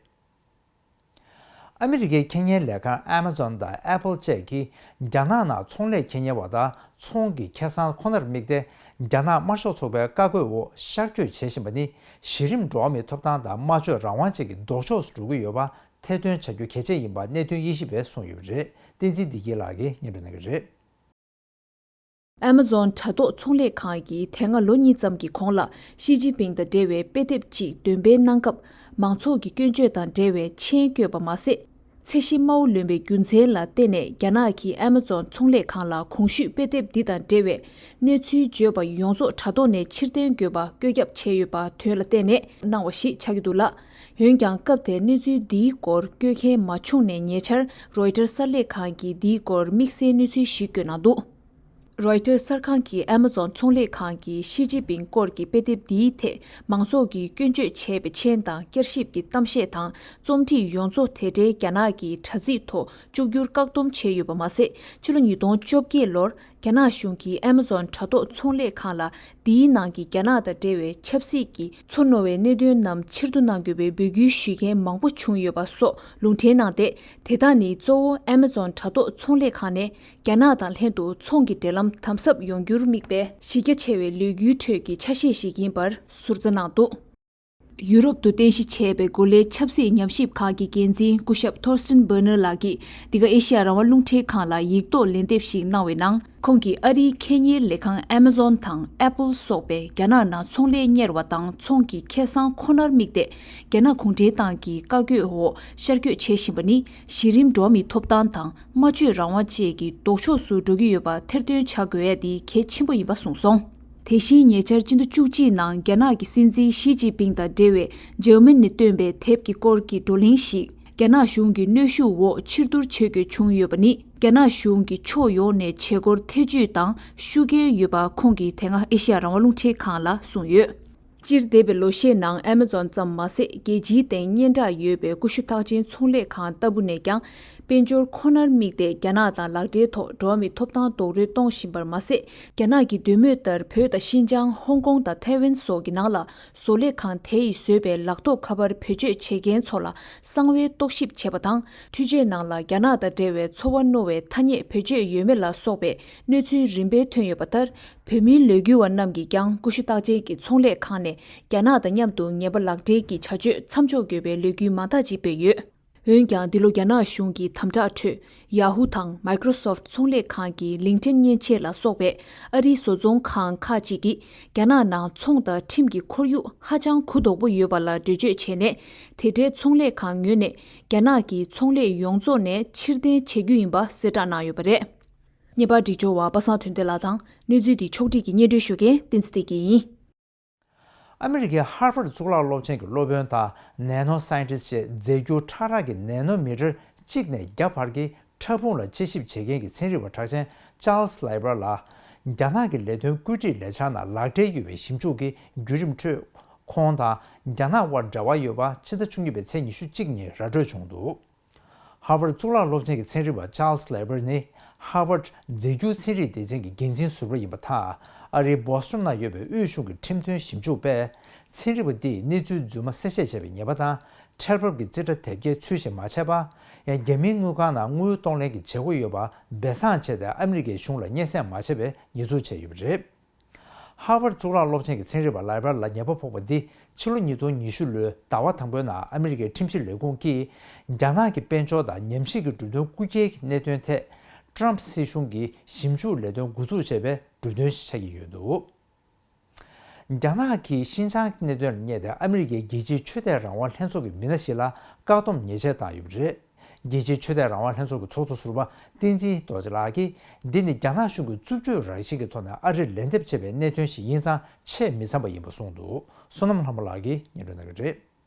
ཨ་མི་རི་ཀའི་ཁེ་ཉེན་ལས་ཁང་Amazon་དང་Apple་བཅས་ཀྱིས་རྒྱ་ནག་ནང་ཚོང་ལས་ཁེ་ཉེན་པ་དང་ཚོང་གི་ཁེ་བཟང་ཁོ་ནར་དམིགས་ཏེ། རྒྱ་ནག་དམར་ཤོག་ཚོགས་པའི་བཀའ་བཀོད་འོག་ཤར་བསྐྱོད་བྱེད་བཞིན་པ་ནི། གཞི་རིམ་འགྲོ་བ་མིའི་ཐོབ་ཐང་དང་སྨྲ་བརྗོད་རང་དབང་བཅས་ཀྱི་ལྡོག་ཕྱོགས་སུ་འགྲོ་གི་ཡོད་པ་ཐེར་འདོན་བྱ་རྒྱུ་གལ་ཆེ་ཡིན་པ་གནད་དོན་དབྱེ་ཞིབ་པས་གསུངས་ཡོད་པ་རེད། བསྟན་འཛིན་བདེ་སྐྱིད་ལགས་ཀྱིས་སྙན་སྒྲོན་གནང་གི་རེད། Amazon་དྲ་ཐོག་ཚོང་ལས་ཁང་གིས་དེ་སྔ་ལོ་གཉིས་ཙམ་གྱི་གོང་ལ་ཞི་ཅིན་ཕིང་དང་འབྲེལ་བའི་དཔེ་དེབ་ཅིག་འདོན་སྤེལ་གནང་སྐབས། མང་ཚོགས་ཀྱི་སྐྱོན་བརྗོད་དང་འབྲེལ་བའི་མཆན་བཀོད་པ་མ་ཟད། ཚད་གཞི་དམའ་བོ་ལོན་པའི་རྒྱུ་མཚན་ལ་བརྟེན་ནས། རྒྱ་ནག་གི་Amazon་ཚོང་ལས་ཁང་ལ་གོང་ཞུས་དཔེ་དེབ་འདི་དང་འབྲེལ་བའི་གནས་ཚུལ་བརྗོད་པ་ཡོངས་རྫོགས་དྲ་ཐོག་ནས་ཕྱིར་འཐེན་དགོས་པ་བཀོད་ཁྱབ་བྱས་ཡོད་པ་དོན་ལ་བརྟེན་ནས་གནང་བ་ཞིག་ཆགས་ཀྱི་འདུག་ལ། འོན་ཀྱང་། སྐབས་དེར་གནས་ཚུལ་འདིའི་སྐོར་བཀོད་མཁན་མ་བྱུང་ནས། ཉེ་ཆར་Reuters་གསར་ལས་ཁང་གིས་འདིའི་སྐོར་དམིགས་བསལ་གནས་ཚུལ་ཞིག་བཀོད་གནང་འདུག Reuters་གསར་ཁང་གིས་Amazon་ཚོང་ལས་ཁང་གིས་ཞི་ཅིན་ཕིང་སྐོར་གྱི་དཔེ་དེབ་འདིའི་ཐད་མང་ཚོགས་ཀྱིས་སྐྱོན་བརྗོད་བྱས་པའི་མཆན་དང་། བསྐྱར་ཞིབ་ཀྱི་གཏམ་བཤད་དང་། རྩོམ་བྲིས་ཡོངས་རྫོགས་དེ་འབྲེལ་རྒྱ་ནག་གི་དྲ་ཚིགས་ཐོག་བཅུག་རྒྱུར་བཀག་སྡོམ་བྱས་ཡོད་པ་མ་ཟད། ཕྱི་ལོ་ཉིས་སྟོང་བཅོ་བརྒྱད་ལོར། རྒྱ་ནག་གཞུང་གིས་ཨ་མ་ཛོན་དྲ་ཐོག་ཚོང་ལས་ཁང་ལ་འདིའི་ནང་གི་རྒྱ་ནག་དང་འབྲེལ་བའི་ཆབ་སྲིད་ཀྱི་མཚོ་རྣོ་བའི་གནད་དོན་རྣམས་ཕྱིར་བསྡུ་གནང་དགོས་པའི་འབོད་སྐུལ་ཞུ་མཁན་མང་པོ་བྱུང་ཡོད་པ་སོགས་ལུང་འདྲེན་གནང་སྟེ། དེ་དག་ནི་གཙོ་བོ་ཨ་མ་ཛོན་དྲ་ཐོག་ཚོང་ལས་ཁང་ནས་རྒྱ་ནག་དང་ལྷན་དུ་ཚོང་གི་འབྲེལ་ལམ་དམ་ཟབ་ཡོང་རྒྱུར་དམིགས་པའི་གཞི་རྒྱ་ཆེ་བའི་ལས་འགུལ་ཁྲོད་ཀྱི་ཆ་ཤས་ཤིག་ཡིན་པར་ཟུར་ཟ་གནང་འདུག་ཡུ་རོབ་ཏུ་རྟེན་གཞི་བྱས་པའི་གོ་ལའི་ཆབ་སྲིད་ཉམས་ཞིབ་ཁང་གི་འགན་འཛིན་སྐུ་ཞབས་ཐོར་སྟིན་བྷར་ནར་ལགས་ཀྱིས་འདི་ག་ཨེ་ཤི་ཡ་རང་དབང་རླུང་འཕྲིན་ཁང་ལ་ཡིག་ཐོག་ལན་འདེབས་ཤིག་གནང་བའི་ནང་། ཁོང་གིས་ཨ་རིའི་ཁེ་གཉེར་ལས་ཁང་ཨ་མ་ཛོན་དང་ཨེ་པལ་སོགས་པས་རྒྱ་ནག་ནང་ཚོང་ལས་གཉེར་བ་དང་ཚོང་གི་ཁེ་བཟང་ཁོ་ནར་དམིགས་ཏེ། རྒྱ་ནག་གུང་ཁྲན་ཏང་གི་བཀའ་བཀོད་འོག་ཤར་བསྐྱོད་བྱེད་བཞིན་པ་ནི་གཞི་རིམ་འགྲོ་བ་མིའི་ཐོབ་ཐང་དང་སྨྲ་བརྗོད་རང་དབང་བཅས་ཀྱི་ལྡོག་ཕྱོགས་སུ་འགྲོ་གི་ཡོད་པ་ཐེར་འདོན་བྱ་དགོས་ཡ་དེ་གལ་ཆེན་པོ་ཡིན་པ་གསུངས་སོང་། དེ་བཞིན་ཉེ་ཆར་སྤྱི་ཟླ་བཅུ་གཅིག་ནང་རྒྱ་ནག་གི་སྲིད་འཛིན་ཞི་ཅིན་ཕིང་དང་འབྲེལ་བའི་འཇར་མ་ནི་བཏོན་པའི་དེབ་ཀྱི་སྐོར་གྱི་བགྲོ་གླེང་ཞིག་རྒྱ་ནག་གཞུང་གི་གནོན་ཤུགས་འོག་ཕྱིར་བསྡུར་བྱེད་དགོས་བྱུང་ཡོད་པ་ནི། རྒྱ་ནག་གཞུང་གིས་ཕྱོགས་ཡོངས་ནས་བྱེད་སྒོར་ཐེ་ཇུས་དང་ཤུགས་རྐྱེན་ཡོད་པ་ཁོང་གིས་དེ་སྔ་ཨེ་ཤི་ཡ་རང་དབང་རླུང་འཕྲིན་ཁང་ལ་གསུངས་ཡོད། སྤྱིར་འདས་པའི་ལོ་ཤས་ནང་ཨ་མ་ཛོན་ཙམ་མ་ཟད། རྒྱལ་སྤྱིའི་སྟེང་སྙན་གྲགས་ཡོད་པའི་ཀུ་ཤུ་རྟགས་ཅན་ཚོང་ལས་ཁང་ལྟ་བུ་ནས་ཀྱང་། དཔལ་འབྱོར་ཁོ་ནར་དམིགས་ཏེ་རྒྱ་ནག་དང་ལག་འབྲེལ་ཐོག་འགྲོ་བ་མིའི་ཐོབ་ཐང་རྡོག་རོལ་གཏོང་བཞིན་པར་མ་ཟད། རྒྱ་ནག་གི་འདོད་མོས་ལྟར་བོད་དང་ཤིན་ཅང་། ཧོང་ཀོང་དང་ཐའེ་ཝན་སོགས་ཀྱི་ནང་ལ་བཟོ་ལས་ཁང་དེ་ཡིས་བཟོས་པའི་ལག་ཐོགས་ཁ་པར་བེད་སྤྱོད་བྱེད་མཁན་ཚོ་ལ་གསང་བའི་རྟོག་ཞིབ་བྱས་པ་དང་། འཕྲུལ་ཆས་ནང་ལ་རྒྱ་ནག་དང་འབྲེལ་བའི་ཚོར་བ་རྣོ་བའི་ཐ་སྙད་བེད་སྤྱོད་ཡོད་མེད་ལ་སོགས་པའི་གནས་ཚུལ་རིམ་པས་ཐོན་ཡོད་པ་ལྟར། བོད་མིའི་ལས་འགུལ་བ་རྣམས་ཀྱིས་ཀྱང་ཀུ་ཤུ་རྟགས་ཅན་གྱི་ཚོང་ལས་ཁང་ནས་རྒྱ་ནག་དང་མཉམ་དུ་ངན་པ་ལག་འབྲེལ་གྱི་བྱ་སྤྱོད་མཚམས་འཇོག་དགོས་པའི་ལས་འགུལ་མང་དག་ཅིག་སྤེལ་ཡོད། འོན་ཀྱང་། འདི་ལོ་རྒྱ་ནག་གཞུང་གི་དམ་དྲག་ཁྲོད། Yahoo དང་Microsoft ཚོང་ལས་ཁང་གི་LinkedIn མཉེན་ཆས་ལ་སོགས་པའི་ཨ་རིའི་བཟོ་ཚོང་ཁང་ཁག་ཅིག་གིས་རྒྱ་ནག་ནང་ཚོང་དང་ཁྲིམས་ཀྱི་ཁོར་ཡུག་ཧ་ཅང་གུ་དོག་པོ་ཡོད་པ་ལ་འགྲེལ་བརྗོད་བྱས་ནས། དེ་འདྲའི་ཚོང་ལས་ཁང་ངོས་ནས་རྒྱ་ནག་གི་ཚོང་ལས་ཡོངས་རྫོགས་ནས་ཕྱིར་འཐེན་བྱེད་རྒྱུ་ཡིན་པ་གསལ་བསྒྲགས་གནང་ཡོད་པ་རེད། ངེས་པར་འགྲིག་འབྱོར་བ་པ་སངས་དོན་ལྡན་ལགས་དང་། གནས་ཚུལ་འདི་ཕྱོགས་སྒྲིག་གིས་སྙན་སྒྲོན་ཞུ་མཁན་བསྟན་འཛིན་བདེ་སྐྱིད་ཡིན། ཨ་མི་རི་ཀའི་ཧར་ཝརཌ་གཙུག་ལག་སློབ་ཆེན་གྱི་སློབ་དཔོན་དང་ནེ་ནོ་སའེན་ཊིསི་ཅེས་རྫས་འགྱུར་ཕྲ་རགས་ཀྱི་ནེ་ནོ་མི་ཊར་གཅིག་ནས་བརྒྱ་བར་གྱི་ཕྲ་ཕུང་ལ་དཔྱད་ཞིབ་བྱེད་མཁན་གྱི་ཚན་རིག་པ་གྲགས་ཅན་ཅཱལ་སི་ལའི་བར་ལ། རྒྱ་ནག་གི་ལས་དོན་བཀོད་སྒྲིག་ལས་འཆར་ནང་ལག་འབྲེལ་ཡོད་པའི་ཞིབ་འཇུག་གི་བརྒྱུད་རིམ་ཁྲོད། ཁོང་དང་རྒྱ་ནག་དབར་འབྲེལ་བ་ཡོད་པ་ཕྱི་ཟླ་བཅུ་གཉིས་པའི་ཚེས་ཉི་ཤུ་གཅིག་ཉིན་ར་སྤྲོད་བྱུང་འདུག་ཧར་ཝརཌ་གཙུག་ལག་སློབ་ཆེན་གྱི་ཚན་རིག་པ་ཅཱལ་སི་ལེ་བར་ནི། ཧར་ཝརཌ་རྫས་འགྱུར་ཚན་རིག་སྡེ་ཚན་གྱི་འགན་འཛིན་ཟུར་པ་ཡིན་པ་དང་། ཨ་རིའི་བོ་སི་ཊོན་ན་ཡོད་པའི་དབུས་གཞུང་གི་ཁྲིམས་དོན་ཞིབ་འཇུག་པས། ཚན་རིག་པ་འདིས་གནས་ཚུལ་རྫུན་མ་གསལ་བཤད་བྱས་པའི་ཉེས་པ་དང་། ཁྲལ་འབབ་ཀྱི་རྩིས་ཁྲ་དེབ་སྐྱེལ་ཚུལ་བཞིན་མ་བྱས་པ། ཡང་རྒྱ་མིའི་དངུལ་ཁང་ནང་དངུལ་གཏོང་ལེན་གྱི་བྱེད་སྒོ་ཡོད་པ་སྦས་གསང་བྱས་ཏེ། ཨ་མི་རི་ཀའི་གཞུང་ལ་སྙན་སེང་མ་བྱས་པའི་ཉེས་འཛུགས་བྱས་ཡོད་པ་རེད། ཧར་ཝརཌ་གཙུག་ལག་སློབ་ཆེན་གྱི་ཚན་རིག་པ་ལའི་བར་ལ་ཉེས་པ་ཕོག་པ་འདི་ཕྱི་ལོ་ཉིས་སྟོང་ཉི་ཤུ་ལོའི་ཟླ་བ་དང་པོའི་ནང་ཨ་མི་རི་ཀའི་ཁྲིམས་ཞིབ་ལས་ཁུངས་ཀྱིས་རྒྱ་ནག་གི་དཔལ་འབྱོར་དང་ཉམས་ཞིབ་ཀྱི་གྲུབ་དོན་རྐུ་འཁྱེར་གྱི་གནད་དོན་ཐད་ཀྲམ་སྲིད་གཞུང་གི་ཞིབ་འཇུག་ལས་དོན་འགོ་འཛུགས་བྱས་པའི་གྲུབ་དོན་ཞིག་ཆགས་ཀྱི་ཡོད་འདུག་རྒྱ་ནག་གིས་ཤིན་ཅང་གི་གནད་དོན་ལ་བསྙད་དེ་ཨ་མི་རི་ཀའི་རྒྱལ་སྤྱིའི་ཆོས་དད་རང་དབང་ལྷན་ཚོགས་ཀྱི་མི་སྣ་ཞིག་ལ་བཀག་སྡོམ་ཉེས་ཆད་བཏང་ཡོད་པ་རེད། རྒྱལ་སྤྱིའི་ཆོས་དད་རང་དབང་ལྷན་ཚོགས་ཀྱི་ཚོགས་གཙོ་ཟུར་པ་བསྟན་འཛིན་རྡོ་རྗེ་ལགས་ཀྱིས། འདི་ནི་རྒྱ་ནག་གཞུང་གིས་རྩུབ་སྤྱོད་རང་བཞིན་གྱི་ཐོག་ནས་ཨ་རིར་ལན་འདེབས་བྱས་པའི་གནད་དོན་ཞིག་ཡིན་ཙང་ཆེས་མི་འཚམ་པ་ཡིན་པ་གསུངས་འདུག་བསོད་ནམས་ལྷ་མོ་ལགས་ཀྱིས་སྙན་སྒྲོན་གནང་གི་རེད།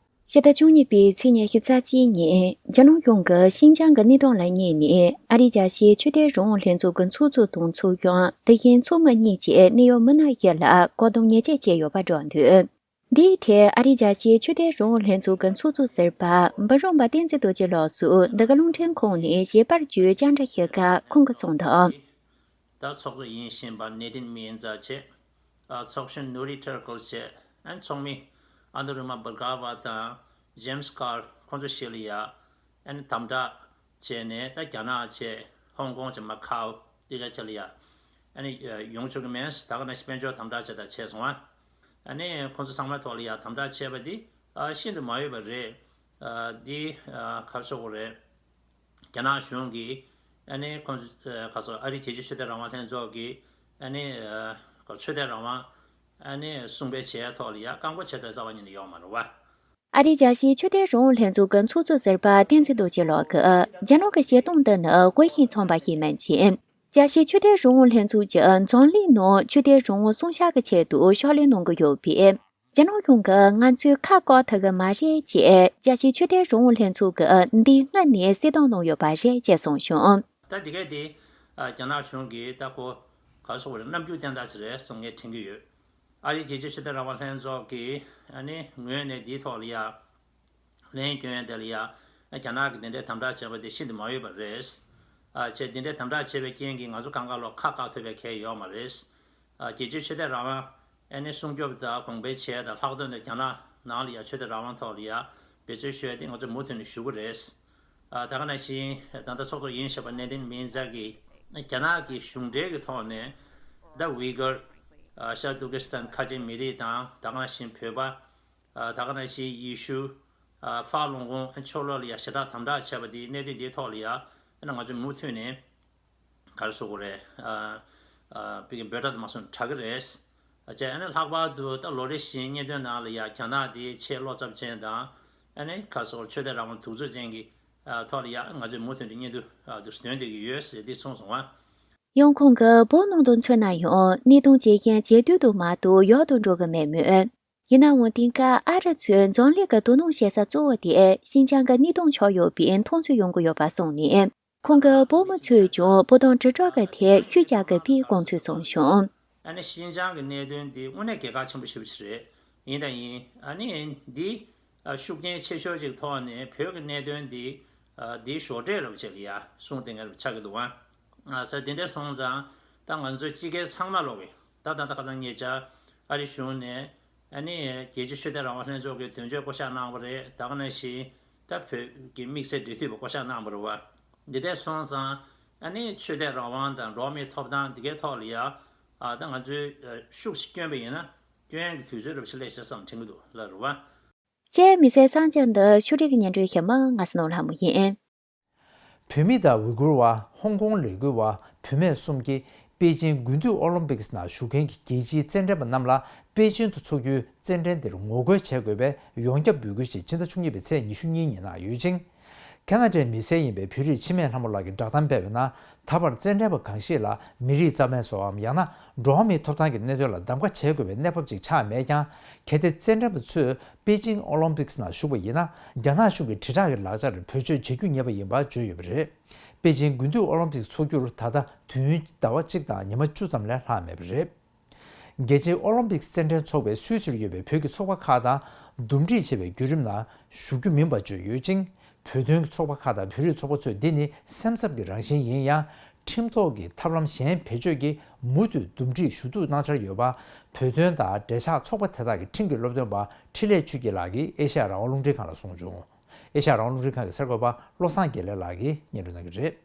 ཕྱི་ཟླ་བཅུ་གཉིས་པའི་ཚེས་ཉི་ཤུ་རྩ་གཅིག་ཉིན་རྒྱ་ནག་གཞུང་གིས་ཤིན་ཅང་གི་གནད་དོན་ལ་བསྙད་ནས་ཨ་རིའི་རྒྱལ་སྤྱིའི་ཆོས་དད་རང་དབང་ལྷན་ཚོགས་ཀྱི་ཚོགས་གཙོ་དང་ཚོགས་གཞོན། དེ་བཞིན་ཚོགས་མི་གཉིས་བཅས་གནད་ཡོད་མི་སྣ་བཞི་ལ་བཀག་སྡོམ་ཉེས་ཆད་བཅད་ཡོད་པ་བརྗོད་འདུག་འདིའི་ཐད་ཨ་རིའི་རྒྱལ་སྤྱིའི་ཆོས་དད་རང་དབང་ལྷན་ཚོགས་ཀྱི་ཚོགས་གཙོ་ཟུར་པ་འབུམ་རམས་པ་བསྟན་འཛིན་རྡོ་རྗེ་ལགས་སུ་འདི་ག་རླུང་འཕྲིན་ཁང་ནས་ཞལ་པར་བརྒྱུད་བཅར་འདྲི་ཞུས་སྐབས་ཁོང་གིས་གསུངས་དོན། ད་ཚོགས་གཙོ་ཡིན་བཞིན་པ་ནེ་ཏིན་མི་ཡན་ཛ་བྱས། ཨ་ཚོགས་གཞོན་ནུ་རི་ཐར་ཀལ་བྱས། ཨན་ཚོགས་མི་ཨ་ནུ་རི་མ་བྷར་ག་བ་དང་ཇེམ་སི་ཀར་ཁོང་ཚོ་བཞི་ལ་ཡ། ཨན་དམ་དྲག་བྱས་ནས་ད་རྒྱ་ནག་བྱས། ཧོང་ཀོང་བྱས། མ་ཁའོ་འདི་ག་བྱས་ལ་ཡ། ཨ་ནི་ཡོང་ཆོག་གི་མེད། ད་ག་ནང་བཞིན་དཔལ་འབྱོར་དམ་དྲག་བྱས་དང་བྱས་སོང་ཨ། ཨ་ནི་ཁོང་ཚོ་ཚང་མའི་ཐོག་ལ་ཡ་དམ་དྲག་བྱས་པ་འདི་ཨ་ཤིན་ཏུ་མ་འོས་པ་རེད། ཨ་འདི་ཨ་ག་རེ་ཟེར་དགོས་རེད། རྒྱ་ནག་གཞུང་གིས་ཨ་ནི་ཁོང་ཚོ་ཨ་ག་ཚོད་ཨ་རིའི་རྒྱལ་སྤྱིའི་ཆོས་དད་རང་དབང་ལྷན་ཚོགས་ཀྱི་ཨ་ནི་ཨ་ཆོས་དད་རང་དབང་ཨ་ནི་སྲུང་སྤེལ་བྱེད་ཡ་ཐོག་ལ་ཡ་བཀག་འགོག་བྱེད་ཐུབ་རྩ་བ་ཉིད་ནས་ཡོད་མ་རེད་བ། ཨ་རིའི་རྒྱལ་སྤྱིའི་ཆོས་དད་རང་དབང་ལྷན་ཚོགས་ཀྱི་ཚོགས་གཙོ་ཟུར་པ་བསྟན་འཛིན་རྡོ་རྗེ་ལགས་ཀྱིས་རྒྱ་ནག་གི་བྱེད་སྟངས་འདི་ནི་དབུས་ཤིང་ཚང་བ་ཞིག་མིན་ཞིང་། རྒྱལ་སྤྱིའི་ཆོས་དད་རང་དབང་ལྷན་ཚོགས་ཀྱི་འཛམ་གླིང་ནང་ཆོས་དད་རང་དབང་སྲུང་སྐྱོབ་ཀྱི་ཆེད་དུ་ཕྱག་ལས་གནང་གི་ཡོད་པས། རྒྱ་ནག་གཞུང་གིས་ང་ཚོའི་ཁ་བཀག་ཐུབ་ཀྱི་མ་རེད་ཅེས་རྒྱལ་སྤྱིའི་ཆོས་དད་རང་དབང་ལྷན་ཚོགས་ཀྱིས་འདི་སྔ་ནས་གསལ་སྟོན་གནང་ཡོད་པ་རེད་ཅེས་གསུངས་བྱུང་། ད་འདི་གས་དེ་རྒྱ་ནག་གཞུང་གིས་ད་ཁོ་ག་རེ་ཟེར་དགོས་རེད། རྣམ་འགྱུར་བསྟན་སྟངས་ཤིག་རེད་བསམ་ངས་དྲན་གྱི་ཡོད། ཨ་རིའི་རྒྱལ་སྤྱིའི་ཆོས་དད་རང་དབང་ལྷན་ཚོགས་ཀྱི་ཨ་ནི་ངོས་ནས་འདིའི་ཐོག་ལ་ཡ་ལན་སྐྱོན་དེ་ལ་ཡ་རྒྱ་ནག་གིས་དེ་འདྲའི་དམ་དྲག་བྱས་པ་དེ་ཤིན་ཏུ་མ་འོས་པ་རེད། ཨ་བྱས་འདི་འདྲའི་དམ་དྲག་བྱས་པའི་རྐྱེན་གྱིས་ང་ཚོ་གང་ག་ལོ་ཁ་བཀག་ཐུབ་པའི་གལ་ཡོད་མ་རེད། ཨ་རྒྱལ་སྤྱིའི་ཆོས་དད་རང་དབང་ཨ་ནི་སྲུང་སྐྱོབ་དང་གོང་འཕེལ་བྱས་དང་ལྷག་དོན་དུ་རྒྱ་ནག་ནང་ལ་ཡ་ཆོས་དད་རང་དབང་ཐོག་ལ་ཡ་འབད་བརྩོན་ཞུ་ཡ་དེ་ང་ཚོ་མུ་མཐུད་ནས་ཞུ་གི་རེད། ཨ་ད་ག་ནང་བཞིན་ད་ལྟ་ཚོགས་གཙོ་ཡིན་ཞེས་པ་གནས་བརྟན་སྨན་རྩལ་གྱིས་རྒྱ་ནག་གི་གཞུང་འབྲེལ་གྱི་ཐོག་ནས་ད་ཝི་གར་ཨ་ཤར་ཏུར་ཀི་སི་ཐན་ཁ་ཆེ་མི་རིགས་དང་ད་ག་ནང་བཞིན་བོད་པ། ཨ་ད་ག་ནང་བཞིན་ཡེ་ཤུ། ཨ་ཧྥ་ལུང་ཁུང་ཕྱོགས་ལྷོ་ལ་ཡ་ཞེ་དྲག་དམ་དྲག་བྱས་པ་འདི་གནད་དོན་འདིའི་ཐོག་ལ་ཡ་ཨ་ནི་ང་ཚོས་མུ་མཐུད་ནས་ག་རེ་ཟེར་དགོས་རེད། ཨ་ཨ་བི་གི་འབོད་སྒྲ་དུ་མ་སོང་དྲག་གི་རེད། ཨ་བྱས་ཨ་ནི་ལྷག་པར་དུ་ད་ལོ་རེ་བཞིན་བརྙན་ཐུང་ནང་ལ་ཡ་རྒྱ་ནག་འདི་ཆེས་བློ་འཚབ་ཅན་དང་ཨ་ནི་ག་རེ་ཟེར་དགོས་རེད། ཆོས་དད་རང་དབང་གདུག་རྩུབ་ཅན་གྱི་ཨ་ཐོག་ལ་ཡ་ང་ཚོས་མུ་མཐུད་ནས་བརྙན་ཐུང་ཨ་འདུག་སྟོན་བསྡད་ཀྱི་ཡོད་ཟེར་འདི་གསུངས་སོང་ཨ། ཡང་ཁོང་གིས་བོད་ནང་དུ་མཚོན་ན་ཡང་གནས་སྟངས་ཇེ་ཞན་ཇེ་སྡུག་ཏུ་མ་གཏོགས་ཡག་ཏུ་འགྲོ་གི་མེད་མོད། ཡིན་ནའང་དེང་སྐབས་ཨ་རི་ཚོས་འཛམ་གླིང་གི་དོ་སྣང་བྱེད་ས་གཙོ་བོ་དེ་ཤིན་ཅང་གི་གནས་སྟངས་ཆགས་ཡོད་པའི་མཐོང་ཚུལ་ཡོང་གི་ཡོད་པ་གསུངས་ནས། ཁོང་གིས་བོད་མི་ཚོས་ཀྱང་བོད་དོན་དྲིལ་བསྒྲགས་ཀྱི་ཐད་ཤུགས་རྒྱག་དགོས་པའི་དགོངས་ཚུལ་གསུངས་བྱུང་། ཨ་ནི་ཤིན་ཅང་གི་གནད་དོན་འདི་དངོས་གནས་གལ་འགངས་ཆེན་པོ་ཞེ་པོ་ཅིག་རེད། ཡིན་དང་ཡིན། ཨ་ནི་འདི་ཤུགས་རྐྱེན་ཆེ་ཤོས་ཅིག་ཐོག་ནས་བོད་ཀྱི་གནད་དོན་འདི་འདིའི་ཞོར་འབྲེལ་རབ་བྱེད་ཀྱི་ཡ་གསུང་དེ་ངས་རུ་ཆགས་ཀྱི་འདུག་ཨ། ས་དེ་འདྲ་སོང་ཙང་ད་ང་ཚོའི་སྤྱི་སྒེར་ཚང་མ་ལོག་གི་ད་ད་ད་ཁ་སང་ཉེ་ཆར་ཨ་རི་གཞུང་ནས་ཨ་ནི་རྒྱལ་སྤྱིའི་ཆོས་དད་རང་དབང་ལྷན་ཚོགས་ཀྱི་དོན་གཅོད་བསྐོ་གཞག་གནང་བ་རེད། ད་ག་ནང་བཞིན་ད་བོད་ཀྱི་དམིགས་བསལ་འབྲེལ་མཐུད་པ་བསྐོ་གཞག་གནང་བ་རེད་བ། འདི་འདྲ་སོང་ཙང་ཨ་ནི་ཆོས་དད་རང་དབང་དང་འགྲོ་བ་མིའི་ཐོབ་ཐང་འདི་གའི་ཐོག་ལ་ཡ་ཨ་ད་ང་ཚོས་ཤུགས་ཤིག་བསྐྱོན་པ་ཡིན་ན་སྐྱོན་ཡག་གི་དུས་ཚོད་རབ་ཞིག་སླེབས་ཤག་བསམ་དྲན་གྱི་འདུག་ལ་རེད་བ། ཅེས་མི་ཚེ་གསར་འགྱུར་འདི་ཕྱོགས་སྒྲིག་གི་སྙན་སྒྲོན་ཞུ་མི་ང་སྣོ་ལྷ་མོ་ཡིན། བོད་མི་དང་ཝི་གུར་བ། ཧོང་ཀོང་ལས་འགུལ་བ། བུད་མེད་གསུམ་གྱིས་པེ་ཅིང་དགུན་དུས་ཨོ་ལིམ་པིག་ནང་ཞུགས་མཁན་གྱི་རྒྱལ་སྤྱིའི་རྩེད་འགྲན་པ་རྣམས་ལ་པེ་ཅིང་དུ་འཚོགས་རྒྱུའི་རྩེད་འགྲན་དེར་ངོ་རྒོལ་བྱེད་དགོས་པའི་ཡོངས་ཁྱབ་འབོད་སྐུལ་ཞིག་ཕྱི་ཟླ་བཅུ་གཉིས་པའི་ཚེས་ཉི་ཤུ་གཉིས་ཉིན་གནང་ཡོད་ཅིང་། ཁ་ན་ཌའི་མི་སེར་ཡིན་པའི་བོད་རིགས་འཆི་མེད་ལྷ་མོ་ལགས་ཀྱི་བསྒྲགས་གཏམ་སྤེལ་བའི་ནང་། ད་བར་རྩེད་འགྲན་པ་གང་ཞིག་ལ་མི་རིགས་རྩ་མེད་བཟོ་བའམ་ཡང་ན་འགྲོ་བ་མིའི་ཐོབ་ཐང་གི་གནད་དོན་ལ་གདམ་ག་བྱེད་དགོས་པའི་གནས་བབ་ཅིག་ཆགས་མེད་ཀྱང་། གལ་ཏེ་རྩེད་འགྲན་པ་ཚོས་པེ་ཅིང་ཨོ་ལིམ་པིག་ནང་ཞུགས་པ་ཡིན་ན། རྒྱ་ནག་གཞུང་གི་དྲིལ་བསྒྲགས་ཀྱི་ལག་ཆར་བེད་སྤྱོད་བྱེད་རྒྱུ་ངེས་པ་ཡིན་པ་བརྗོད་ཡོད་པ་རེད། པེ་ཅིང་དགུན་དུས་ཨོ་ལིམ་པིག་འཚོགས་རྒྱུར་ད་ལྟ་དུས་ཡུན་ཟླ་བ་གཅིག་དང་ཉི་མ་བཅུ་ཙམ་ལས་ལྷག་མེད་པ་རེད། རྒྱལ་སྤྱིའི་ཨོ་ལིམ་པིག་རྩེད་འགྲན་ཚོགས་པའི་སུད་སིར་ཡོད་པའི་བོད་ཀྱི་ཚོགས་པ་ཁག་དང་འདུམ་འགྲིག་བྱས་པའི་བརྒྱུད་རིམ་ནང་ཞུགས་རྒྱུ་མིན་པ་བརྗོད་ཡོད་ཅིང་། བོད་དོན་གྱི་ཚོགས་པ་ཁག་དང་བོད་རིགས་ཚོགས་པ་ཚོས་འདི་ནི་སེམས་འཚབ་ཀྱི་རང་བཞིན་ཡིན་ཡང་། ཁྲིམས་ཐོག་གི་ཐབས་ལམ་གཞན་བེད་སྤྱོད་ཀྱིས་མུ་མཐུད་འདུམ་འགྲིག་ཞུ་གཏུག་གནང་འཆར་ཡོད་པ། བོད་དོན་དང་འབྲེལ་ཆགས་ཚོགས་པ་དེ་དག་གི་ཁྲིམས་ཀྱི་སློབ་སྟོན་པ་འཕྲིན་ལས་ཆོས་སྐྱིད་ལགས་ཀྱིས་ཨེ་ཤ་ཡ་རང་དབང་རླུང་འཕྲིན་ཁང་ལ་གསུངས་བྱུང་། ཨེ་ཤ་ཡ་རང་དབང་རླུང་འཕྲིན་ཁང་གི་གསར་འགོད་པ་བློ་བཟང་དགེ་ལེགས་ལགས་ཀྱིས་སྙན་སྒྲོན་གནང་གི་རེད།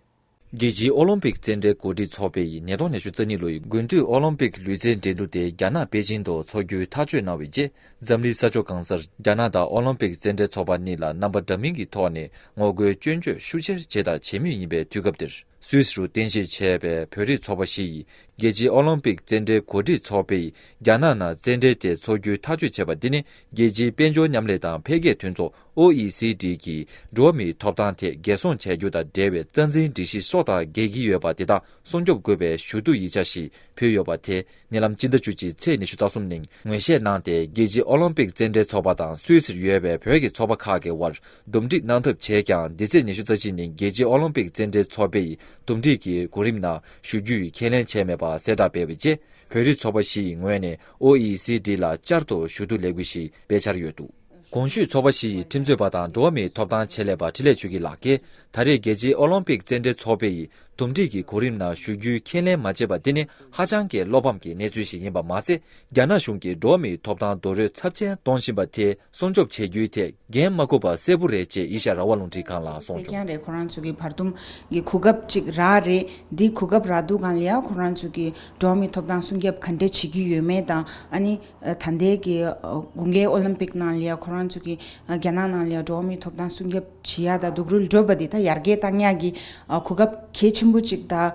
རྒྱལ་སྤྱིའི་ཨོ་ལིམ་པིག་རྩེད་འགྲན་གོ་སྒྲིག་ཚོགས་པ་ཡིས་ཉིས་སྟོང་ཉི་ཤུ་རྩ་གཉིས་ལོའི་དགུན་དུས་ཨོ་ལིམ་པིག་ལུས་རྩལ་འགྲན་བསྡུར་དེ་རྒྱ་ནག་པེ་ཅིང་དུ་འཚོགས་རྒྱུའི་ཐག་གཅོད་གནང་བའི་རྗེས། འཛམ་གླིང་ས་ཕྱོགས་གང་སར་རྒྱ་ནག་དང་ཨོ་ལིམ་པིག་རྩེད་འགྲན་ཚོགས་པ་གཉིས་ལ་རྣམ་པ་འདྲ་མིན་གྱི་ཐོག་ནས་ངོ་རྒོལ་སྐྱོན་བརྗོད་ཤུགས་ཆེར་བྱས་དང་བྱེད་མུས་ཡིན་པའི་དུས་སྐབས་འདིར། སུད་སི་རུ་རྟེན་གཞི་བྱས་པའི་བོད་རིགས་ཚོགས་པ་ཞིག་གིས། རྒྱལ་སྤྱིའི་ཨོ་ལིམ་པིག་རྩེད་འགྲན་གོ་སྒྲིག་ཚོགས་པས་རྒྱ་ནག་ནང་རྩེད་འགྲན་དེ་འཚོགས་རྒྱུའི་ཐག་གཅོད་བྱས་པ་འདི་ནི། རྒྱལ་སྤྱིའི་དཔལ་འབྱོར་མཉམ་ལས་དང་འཕེལ་རྒྱས་མཐུན་ཚོགས་ཨོ་ཨི་སི་ཌི་གིས་འགྲོ་བ་མིའི་ཐོབ་ཐང་ཐད་འགན་སྲུང་བྱ་རྒྱུ་དང་འབྲེལ་བའི་རྩ་འཛིན་སྒྲིག་གཞི་སྲོག་དང་འགལ་གྱི་ཡོད་པ་དེ་དག་སྲུང་སྐྱོབ་དགོས་པའི་ཞུ་གཏུག་ཡིག་ཆ་ཞིག་ཕུལ་ཡོད་པ་དེ། ཉེ་ལམ་སྤྱི་ཟླ་བཅུ་གཅིག་ཚེས་ཉི་ཤུ་རྩ་གསུམ་ཉིན་ངོས་བཞེས་གནང་སྟེ། རྒྱལ་སྤྱིའི་ཨོ་ལིམ་པིག་རྩེད་འགྲན་ཚོགས་པ་དང་སུད་སིར་ཡོད་པའི་བོད་ཀྱི་ཚོགས་པ་ཁག་གི་དབར་འདུམ་འགྲིག་གནང་ཐབས་བྱས་ཀྱང་། འདི་ཚེས་ཉི་ཤུ་རྩ་གཅིག་ཉིན་རྒྱལ་སྤྱིའི་ཨོ་ལིམ་པིག་རྩེད་འགྲན་ཚོགས་པས་འདུམ་འགྲིག་གི་གོ་རིམ་ནང་ཞུགས་རྒྱུའི་ཁས་ལེན་བྱས་མེད་པ་གསལ་བསྒྲགས་སྤེལ་བའི་རྗེས། བོད་རིགས་ཚོགས་པ་བཞི་ཡི་ངོས་ནས་ཨོ་ཨི་སི་ཌི་ལ་བསྐྱར་དུ་ཞུ་གཏུག་ལས་འགུལ་ཞིག་སྤེལ་འཆར་ཡོད་འདུག། གོང་ཞུས་ཚོགས་པ་བཞི་ཡི་ཁྲིམས་རྩོད་པ་དང་འགྲོ་བ་མིའི་ཐོབ་ཐང་ཆེད་ལས་པ་འཕྲིན་ལས་ཆོས་སྐྱིད་ལགས་ཀྱིས། ད་རེས་རྒྱལ་སྤྱིའི་ཨོ་ལིམ་པིག་རྩེད་འགྲན་ཚོགས་པ་ཡིས་འདུམ་འགྲིག་གི་གོ་རིམ་ནང་ཞུགས་རྒྱུའི་ཁས་ལེན་མ་བྱས་པ་འདི་ནི་ཧ་ཅང་གི་བློ་ཕམ་གྱི་གནས་ཚུལ་ཞིག་ཡིན་པ་མ་ཟད། རྒྱ་ནག་གཞུང་གིས་འགྲོ་བ་མིའི་ཐོབ་ཐང་རྡོག་རོལ་ཚབས་ཆེན་གཏོང་བཞིན་པ་དེ་སྲུང་སྐྱོབ་བྱེད་རྒྱུའི་ཐད་འགན་མ་འཁུར་པ་གསལ་པོ་རེད་ཅེས་ཨེ་ཤ་ཡ་རང་དབང་རླུང་འཕྲིན་ཁང་ལ་གསུངས་བྱུང་། ཀྱང་རེད། ཁོ་རང་ཚོ་གི་བར་འདུམ་གྱི་གོ་སྐབས་ཅིག་རག་རེད། འདི་གོ་སྐབས་རག་དུས་སྒང་ལ་ཡང་ཁོ་རང་ཚོ་གི་འགྲོ་བ་མིའི་ཐོབ་ཐང་སྲུང་སྐྱོབ་ག་འདྲས་བྱེད་ཀྱི་ཡོད་མེད་དང་། ཨ་ནི་ད་ལྟའི་གི་དགུན་ཁའི་ཨོ་ལིམ་པིག་ནང་ལ་ཡང་ཁོ་རང་ཚོ་གི་རྒྱ་ནག་ནང་ལ་ཡང་འགྲོ་བ་མིའི་ཐོབ་ཐང་སྲུང་སྐྱོབ་བྱེད་ཡ་དང་སྡུག་རུས་སྤྲོད་པ་འདི་ད་ཡར་རྒྱས་བཏང་ཡ་གི་གོ་སྐབས་གལ་ཆེན་པོ་ཅིག་དང་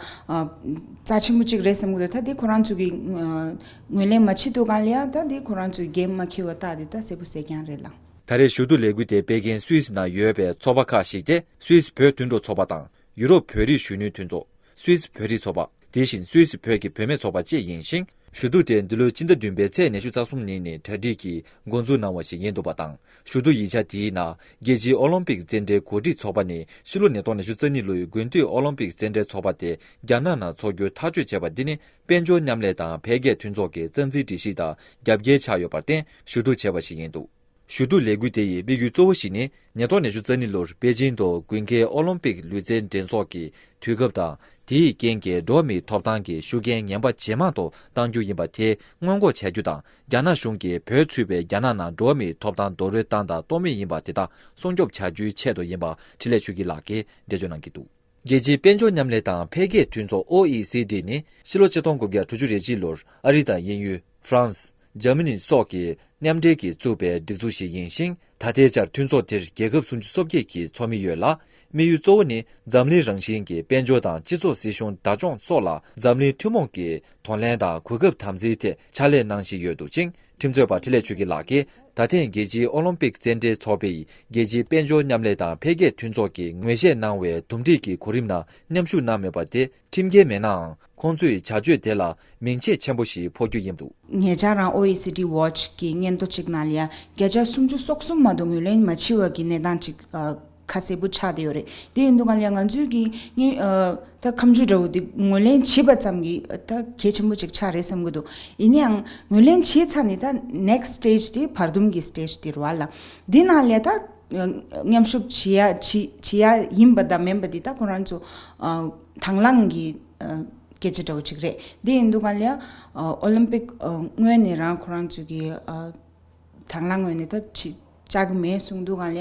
རྩ་ཆེན་པོ་ཅིག་རེད་བསམ་གི་འདུག། ད་འདི་ཁོ་རང་ཚོ་གི་ངོས་ལེན་མ་བྱེད་དུས་སྒང་ལ་ཡང་ད་འདི་ཁོ་རང་ཚོའི་འགན་མ་འཁྱེར་བ་རྟགས་འདི་ད་གསལ་པོ་གསལ་རྐྱང་རེད་ལ། ད་རེས་ཞུ་གཏུག་ལས་འགུལ་དེ་སྤེལ་མཁན་སུད་སི་ནང་ཡོད་པའི་ཚོགས་པ་ཁག་ཞིག་སྟེ། སུད་སི་བོད་དོན་གྲོས་ཚོགས་པ་དང་ཡུ་རོབ་བོད་རིགས་གཞོན་ནུའི་མཐུན་ཚོགས། སུད་སི་བོད་རིགས་ཚོགས་པ། དེ་བཞིན་སུད་སི་བོད་ཀྱི་བུད་མེད་ཚོགས་པ་བཅས་ཡིན་ཞིང་། ཞུ་གཏུག་དེ་འདི་ལོའི་སྤྱི་ཟླ་བདུན་པའི་ཚེས་ཉི་ཤུ་རྩ་གསུམ་ཉིན་ནས་གྲ་སྒྲིག་གིས་འགོ་འཛུགས་གནང་བ་ཞིག་ཡིན་འདུག་པ་དང་། ཞུ་གཏུག་ཡིག་ཆ་དེའི་ནང་། རྒྱལ་སྤྱིའི་ཨོ་ལིམ་པིག་རྩེད་འགྲན་གོ་སྒྲིག་ཚོགས་པ་ནས་ཕྱི་ལོ་ཉིས་སྟོང་ཉི་ཤུ་རྩ་གཉིས་ལོའི་དགུན་དུས་ཨོ་ལིམ་པིག་རྩེད་འགྲན་ཚོགས་པ་དེ་རྒྱ་ནག་ནང་འཚོགས་རྒྱུ་ཐག་གཅོད་བྱས་པ་འདི་ནི་དཔལ་འབྱོར་མཉམ་ལས་དང་འཕེལ་རྒྱས་མཐུན་ཚོགས་ཀྱི་རྩ་འཛིན་སྒྲིག་གཞི་དང་རྒྱབ་འགལ་ཆགས་ཡོད་པར་བརྟེན་ཞུ་གཏུག་བྱས་པ་ཞིག་ཡིན་འདུག། ཞུ་གཏུག་ལས་འགུལ་དེ་ཡི་དམིགས་ཡུལ་གཙོ་བོ་ཞིག་ནི། ཉིས་སྟོང་ཉི་ཤུ་རྩ་གཉིས་ལོར་པེ་ཅིང་དུ་དགུན་ཁའི་ཨོ་ལིམ་པིག་ལུས་རྩལ་འགྲན་ཚོགས་ཀྱི་དུས་སྐབས་དང་། དེའི་རྐྱེན་གྱིས་འགྲོ་བ་མིའི་ཐོབ་ཐང་གི་ཤུགས་རྐྱེན་ངན་པ་ཇེ་མང་དུ་གཏང་རྒྱུ་ཡིན་པ་དེ་སྔོན་འགོག་བྱ་རྒྱུ་དང་། རྒྱ་ནག་གཞུང་གིས་བོད་ཚུད་པའི་རྒྱ་ནག་ནང་འགྲོ་བ་མིའི་ཐོབ་ཐང་རྡོག་རོལ་བཏང་དང་གཏོང་མུས་ཡིན་པ་དེ་དག་སྲུང་སྐྱོབ་བྱ་རྒྱུའི་ཆེད་དུ་ཡིན་པ་འཕྲིན་ལས་ཆོས་སྐྱིད་ལགས་ཀྱིས་འགྲེལ་བརྗོད་གནང་གི་འདུག་རྒྱལ་སྤྱིའི་དཔལ་འབྱོར་མཉམ་ལས་དང་འཕེལ་རྒྱས་མཐུན་ཚོགས་ཨོ་ཨི་སི་ཌི་ནི་ཕྱི་ལོ་ཆིག་སྟོང་དགུ་བརྒྱ་དྲུག་ཅུ་རེ་གཅིག་ལོར་ཨ་རི་དང་དབྱིན་ཡུལ། ཧྥ་རན་སི། འཇར་མ་ནི་སོགས་ཀྱི་མཉམ་འབྲེལ་གྱིས་བཙུགས་པའི་སྒྲིག་འཛུགས་ཤིག་ཡིན་ཞིང་། ད་ལྟའི་ཆར་མཐུན་ཚོགས་དེར་རྒྱལ་ཁབ་སུམ་ཅུ་སོ་བརྒྱད་ཀྱི་ཚོགས་མི་ཡོད་ལ། དམིགས་ཡུལ་གཙོ་བོ་ནི་འཛམ་གླིང་རང་བཞིན་གྱི་དཔལ་འབྱོར་དང་སྤྱི་ཚོགས་སྲིད་གཞུང་བདག་སྐྱོང་སོགས་ལ་འཛམ་གླིང་ཐུན་མོང་གི་གདོང་ལེན་དང་གོ་སྐབས་དམ་འཛིན་ཐད་ཕྱག་ལས་གནང་བཞིན་ཡོད་འདུག་ཅིང་། ཁྲིམས་རྩོད་པ་འཕྲིན་ལས་ཆོས་སྐྱིད་ལགས་ཀྱིས། ད་ཐེངས་རྒྱལ་སྤྱིའི་ཨོ་ལིམ་པིག་རྩེད་འགྲན་ཚོགས་པས་རྒྱལ་སྤྱིའི་དཔལ་འབྱོར་མཉམ་ལས་དང་འཕེལ་རྒྱས་མཐུན་ཚོགས་ཀྱིས་ངོས་བཞེས་གནང་བའི་འདུམ་འགྲིག་གི་གོ་རིམ་ནང་མཉམ་ཞུགས་གནང་མེད་པ་དེ་ཁྲིམས་འགལ་མིན་ནའང་། ཁོང་ཚོས་བྱ་སྤྱོད་དེ་ལ་མིང་ཆད་ཆེན་པོ་ཞིག་ཕོག་རྒྱུ་ཡིན་འདུག་ཉེ་ཆར་རང་ཨོ་ཨི་སི་ཌི་ཝོ་ཆི་གི་སྙན་ཐོ་གཅིག་ནང་ལ་ཡང་བརྒྱ་ཆ་སུམ་ཅུ་སོ་གསུམ་མ་གཏོགས་ངོས་ལེན་མ་བྱས་པ་གི་གནས་སྟངས་གཅིག་ཨ། ཁ་གསལ་པོ་ཆགས་བསྡད་ཡོད་རེད། དེ་ཡིན་དུས་གང་ལ་ཡང་ང་ཚོའི་གི་ངའི་ཨ། ད་ཁ་མཆུ་འདྲ་བོ་འདི་ངོས་ལེན་བྱས་པ་ཙམ་གྱིས་ད་གལ་ཆེན་པོ་ཅིག་ཆགས་རེད་བསམ་གྱི་འདུག་ཡིན་ནའང་ངོས་ལེན་བྱས་ཚར་ནས་ད་ནེག་སི་ཊི་སི་ཊེ་ཇི་དེ་བར་འདུམ་གྱི་སི་ཊེ་ཇི་དེ་རེད་བ་ལ། འདི་ནང་ལ་ད་མཉམ་ཞུགས་བྱེད་ཡ་བྱེད་བྱེད་ཡ་ཡིན་པ་དང་མིན་པ་འདི་ད་ཁོ་རང་ཚོ་ཨ། དང་བླངས་ཀྱི་ཨ། སྐད་ཆ་འདྲ་བོ་ཅིག་རེད། འདི་ཡིན་དུས་གང་ལ་ཡང་ཨ། ཨོ་ལིམ་པིག་ཨ། སྔོན་ནས་རང་ཁོ་རང་ཚོ་གི་ཨ། དང་བླངས་ངོས་ནས་ད་ཅི་བཅག་གི་མེད་གསུངས་འདུག་གང་ལ་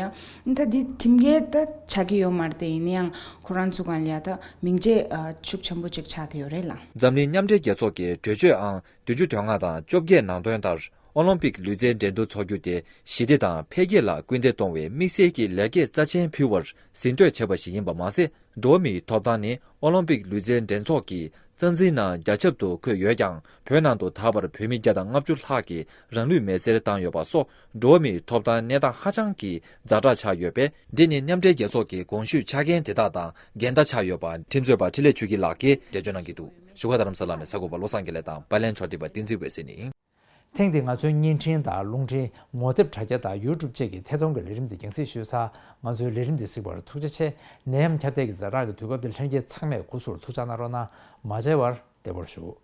ཡང་ད་འདི་ཁྲིམས་འགལ་ད་ཆགས་ཀྱི་ཡོད་མ་རེད་དེ། ཡིན་ན་ཡང་ཁོ་རང་ཚོ་གང་ལ་ཡང་ད་མིང་ཆད་ཨ། ཤུགས་ཆེན་པོ་ཅིག་ཆགས་བསྡད་ཡོད་རེད་ལ། འཛམ་གླིང་མཉམ་འབྲེལ་རྒྱལ་ཚོགས་ཀྱི་གྲོས་ཆོད་ཨང་བདུན་ཅུ་དོན་ལྔ་དང་བཅོ་བརྒྱད་ནང་དོན་ལྟར། ཨོ་ལིམ་པིག་ལུས་རྩལ་འགྲན་བསྡུར་འཚོགས་རྒྱུ་དེ་ཞི་བདེ་དང་འཕེལ་རྒྱས་ལ་སྐུལ་འདེད་གཏོང་བའི་དམིགས་བསལ་གྱི་ལེགས་སྐྱེས་རྩ་ཆེན་ཕུལ་བར་གཟེངས་བསྟོད་བྱས་པ་ཞིག་ཡིན་པ་མ་ཟད། འགྲོ་བ་མིའི་ཐོབ་ཐང་ནི་ཨོ་ལིམ་པིག་ལུས་རྩལ་འགྲན་ཚོགས་ཀྱི་རྩ་འཛིན་ནང་རྒྱ་ཁྱབ་ཏུ་འཁོད་ཡོད་ཀྱང་། བོད་ནང་དུ་ད་བར་བོད་མི་བརྒྱ་དང་ལྔ་བཅུ་ལྷག་གིས་རང་ལུས་མེར་སྲེག་བཏང་ཡོད་པ་སོགས། འགྲོ་བ་མིའི་ཐོབ་ཐང་གནས་སྟངས་ཧ་ཅང་གི་ཛ་དྲག་ཆགས་ཡོད་པས། འདི་ནི་མཉམ་འབྲེལ་རྒྱལ་ཚོགས་ཀྱི་གོང་ཞུས་ཆ་རྐྱེན་དེ་དག་དང་འགལ་ཟླ་ཆགས་ཡོད་པ་ཁྲིམས་རྩོད་པ་འཕྲིན་ལས་ཆོས་སྐྱིད་ལགས་ཀྱིས་འགྲེལ་བརྗོད་གནང་གི་འདུག་བཞུགས་སྒར་རྡ་རམ་ས་ལ་ནས་གསར་འགོད་པ་བློ་བཟང་དགེ་ལེགས་དང་། པར་ལེན་ཕྱོགས་སྒྲིག་པ་བསྟན་འཛིན་འོད་ཟེར་ནས་ཡིན། ཐེངས་འདིའི་ང་ཚོའི་བརྙན་འཕྲིན་དང་རླུང་འཕྲིན། ངོ་དེབ་དྲ་རྒྱ་དང་ཡུ་ཊུབ་བཅས་ཀྱི་ཐད་གཏོང་གི་ལས་རིམ་འདི་རྒྱང་སྲིང་ཞུས་ཚར། ང་ཚོའི་ལས་རིམ་འདི་གཟིགས་པར་ཐུགས་རྗེ་ཆེ། ནད་ཡམས་ཁྱབ་གདལ་གྱི་ཛ་དྲག་གི་དུས་སྐབས་འདིར་ལྷན་རྒྱས་ཚང་མས་སྐུ་གཟུགས་ལ་ཐུགས་ཅག་གནང་རོགས་གནང་། མ་བརྗེད་པར་བདེ་པོར་བཞུགས།